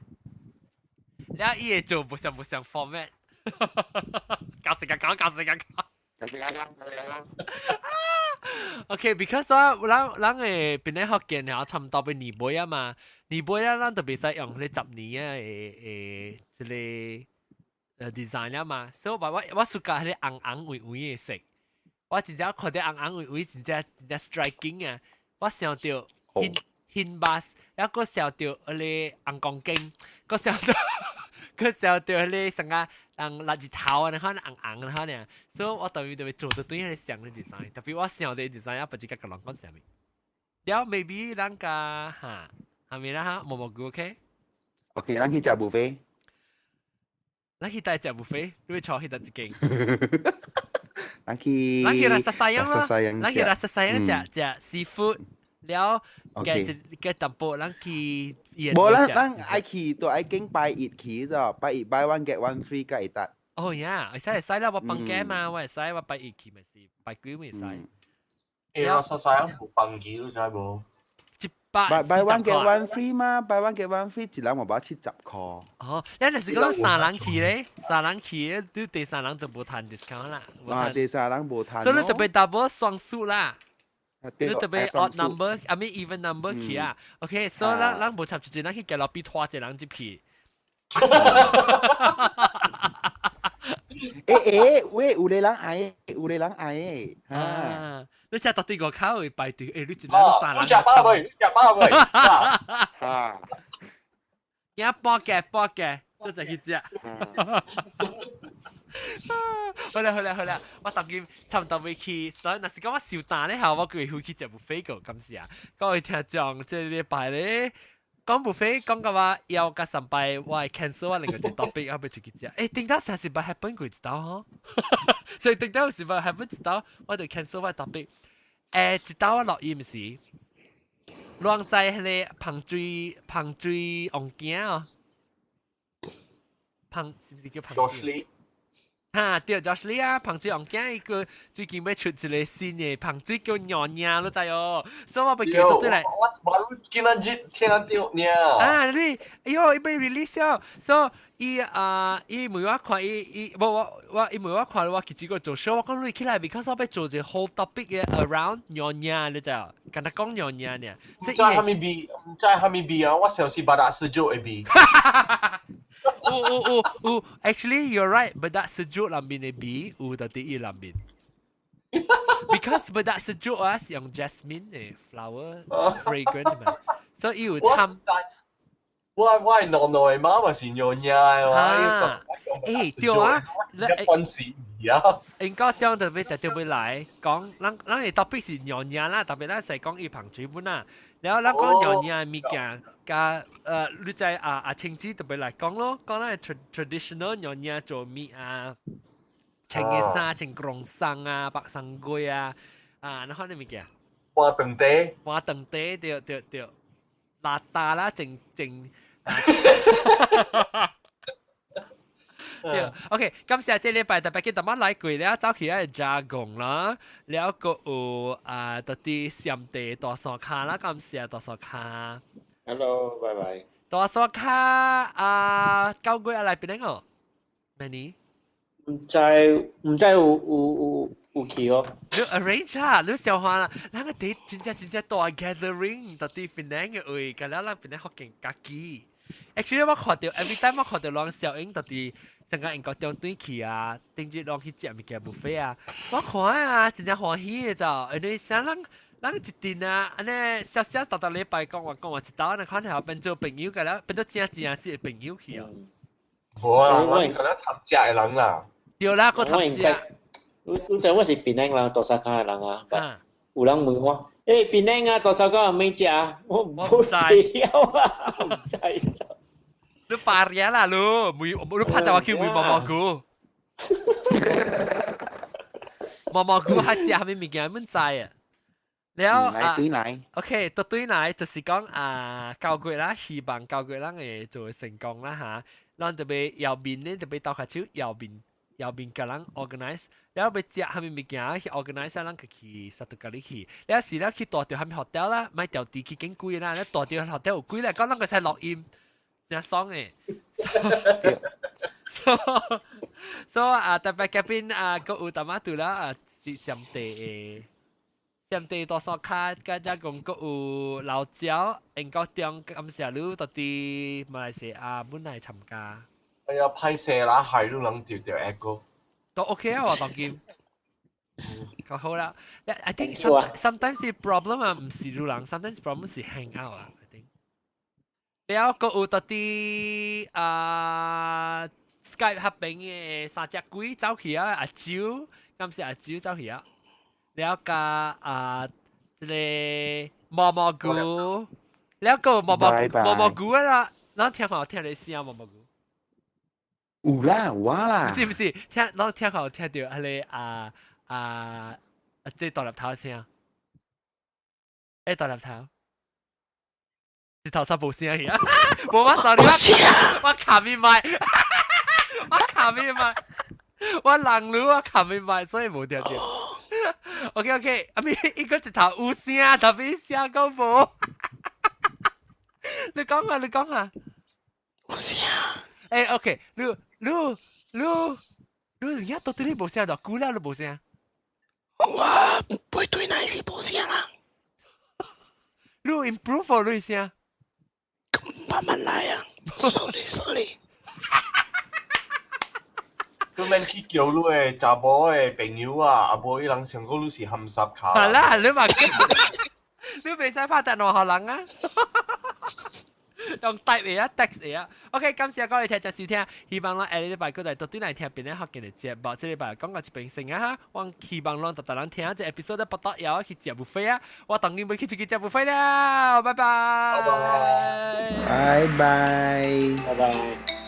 了伊會做無相無相 format，交時間講，交時間講。交時間講，交時間講。 OK，because 我咱咱的本來福建了差唔多欲年尾啊嘛，年尾啊，咱就袂使用彼十年啊的這個design 了嘛，所以我 suka 彼個紅紅黃黃的色，我真正看著紅紅黃黃真正真正 striking 啊！我想著 hin hin bus，還閣想著彼個紅光景，閣想著彼個啥個人垃圾頭啊，你看紅紅的呢，所以我特別特別做到對彼個想的 design，特別我想的 design 也不知佮人講啥物。了 maybe 咱家哈，係咪啦哈？毛毛菇 OK？ OK，咱去食 buffet。咱去佗食 buffet，你欲坐去佗一間？咱去。咱去 Rasa Sayang 咯，咱去 Rasa Sayang 食食 seafood，了加一加淡薄，咱去。無咱咱愛去都愛揀拜一去啫，拜一 buy one get one free 才會得。哦呀，會使會使啦，我放假嘛，我會使，我拜一去咪是拜幾咪會使。誒，Rasa Sayang 無放機，你知無？ 140 buy one get one free 嘛，buy one get one free 一人嘛無70箍。哦，你若是講三人去咧，三人去，你第三人就無趁 discount 啦。啊，第三人無趁。所以你特別 double 雙數啦。你特別 odd number，I mean even number 去啊。OK，所以咱咱無插一陣，咱去街路邊拖一個人入去。欸欸，喂，有個人愛，有個人愛，啊！你成日到對外口會排隊，欸，你一人三人。你食飽未？你食飽未？啊！驚半價半價，都就去食。好啦好啦好啦，我當今差唔多欲去，所以若是講我受膽咧，後我會去食 buffet 個，感謝。各位聽眾，這禮拜咧講 buffet 講到我枵甲三擺，我會 cancel 我另外一個 topic，我欲出去食。欸，頂到上禮拜 happen 過一道吼，所以頂到禮拜 happen 一道，我就 cancel 我 topic。欸，一道我錄音時，攏在彼個芳水芳水王囝哦，芳是毋是叫芳水？哈，對，Josh Lee 啊，芳水王囝伊個最近欲出一個新的芳水叫娘娘，你知哦？所以我欲叫倒轉來。我我今仔日聽到爾。啊，你，哎喲，伊欲 release 了，所以伊啊，伊問我看，伊伊，無我我伊問我看，我去這個做 show，我講你起來，because 我欲做一個 whole topic 的 around 娘娘，你知哦？敢若講娘娘爾。毋知啥物味，毋知啥物味啊！我相信 Bedak Sejuk 的味。有有有有，actually you're right，Bedak Sejuk 內面的味有佇伊內面。Because Bedak Sejuk 啊是用 jasmine 的 flower fragrant 嘛，所以伊有摻。我我濃濃的媽嘛是娘娘的嘛。欸對啊，你關事啊。應該講特別特別來講，咱咱的 topic 是娘娘啦，特別咱是講伊芳水本啦。然後咱講娘娘的物件，佮你知啊啊青子特別來講咯，講咱 traditional 娘娘做物啊，穿的衫穿 kerongsang 啊，白送粿啊，啊，那款的物件。換長茶。換長茶對對對，邋遢啦，淨淨。對，OK，感謝這禮拜特別記特乜來過了，走去啊加工啦，了個有啊，到啲上地大山卡啦，感謝大山卡。 Hello，拜拜。大山卡啊，9月來邊個？Manny？毋知毋知有有有有去哦。你 arrange 啊，你小話啦，咱個地真正真正大 gathering，到啲檳城嘅位，個了咱檳城福建家己。Actually 我看到 every time 我看到人小英到啲成個英國中轉去啊，頂日攏去食物件 buffet 啊，我看啊，真正歡喜的就，因為啥人咱一陣啊，按呢小小逐逐禮拜講話講話一道，按呢看下變做朋友個了，變做正正是朋友去啊。無啊，我覺得貪食的人啦。對啦，個貪食。你你知我是檳城人，大沙跤的人啊，有人問我，欸，檳城啊，大沙跤有咩食？我唔知啊，唔知。你白嘢啦，你，每你拍電話叫每毛毛菇，毛毛菇較食啥物物件，阮知啊。了來對來，OK，對對來就是講啊，9月啦，希望9月咱會做成功啦嚇。咱特別右面呢，特別鬥較少右面，右面共人 organize，了欲食啥物物件去 organize，咱去實到家裡去。了時了去蹛著啥物 hotel 啦，莫調地去景貴啦，了蹛著 hotel 有貴咧，講咱個使錄音，真爽的。所以啊，特別嘉賓啊，閣有淡仔拄啦啊，是上地的。上地大山跤，佮遮講閣有老椒，英國中感謝你到佇馬來西亞本來參加。哎呀，歹勢啦，害你人著著 echo。都 OK 啊，我當今。較好啦。I think sometimes the problem 啊，毋是你人，sometimes problem 是 hang out 啊。I think。了，閣有到佇啊 Skype 彼邊的三隻鬼走去啊，阿蕉，感謝阿蕉走去啊。了加啊，這個毛毛菇，了個毛毛毛毛菇啊啦，咱聽好聽你聲毛毛菇。有啦，有啦。是毋是？聽，咱聽好聽著彼個啊啊，這大粒頭聲，欸大粒頭，是頭先無聲去啊！無我 sorry，我卡咪麥，我卡咪麥，我人路我卡咪麥，所以無聽著。OK OK，啊咪伊個一頭有聲，tapi 聲閣無。你講啊，你講啊。有聲。欸，OK，你你你你而家到底你無聲，偌久了你無聲？我背對來是無聲啦。你 improve 哦，你聲？慢慢來啊，sorry sorry。你免去叫你的查某的朋友啊，啊無伊人想講你是鹹濕跤。係啦，你嘛，你袂使拍電話予人啊！用 type 的啊，text 的啊。OK，感謝各位聽眾收聽，希望咱下禮拜閣來到轉來聽檳城福建的節目。這禮拜講到這邊先啊哈，我希望咱逐逐人聽這 episode 不得了去食 buffet 啊！我當然欲去出去食 buffet 了，拜拜。拜拜。拜拜。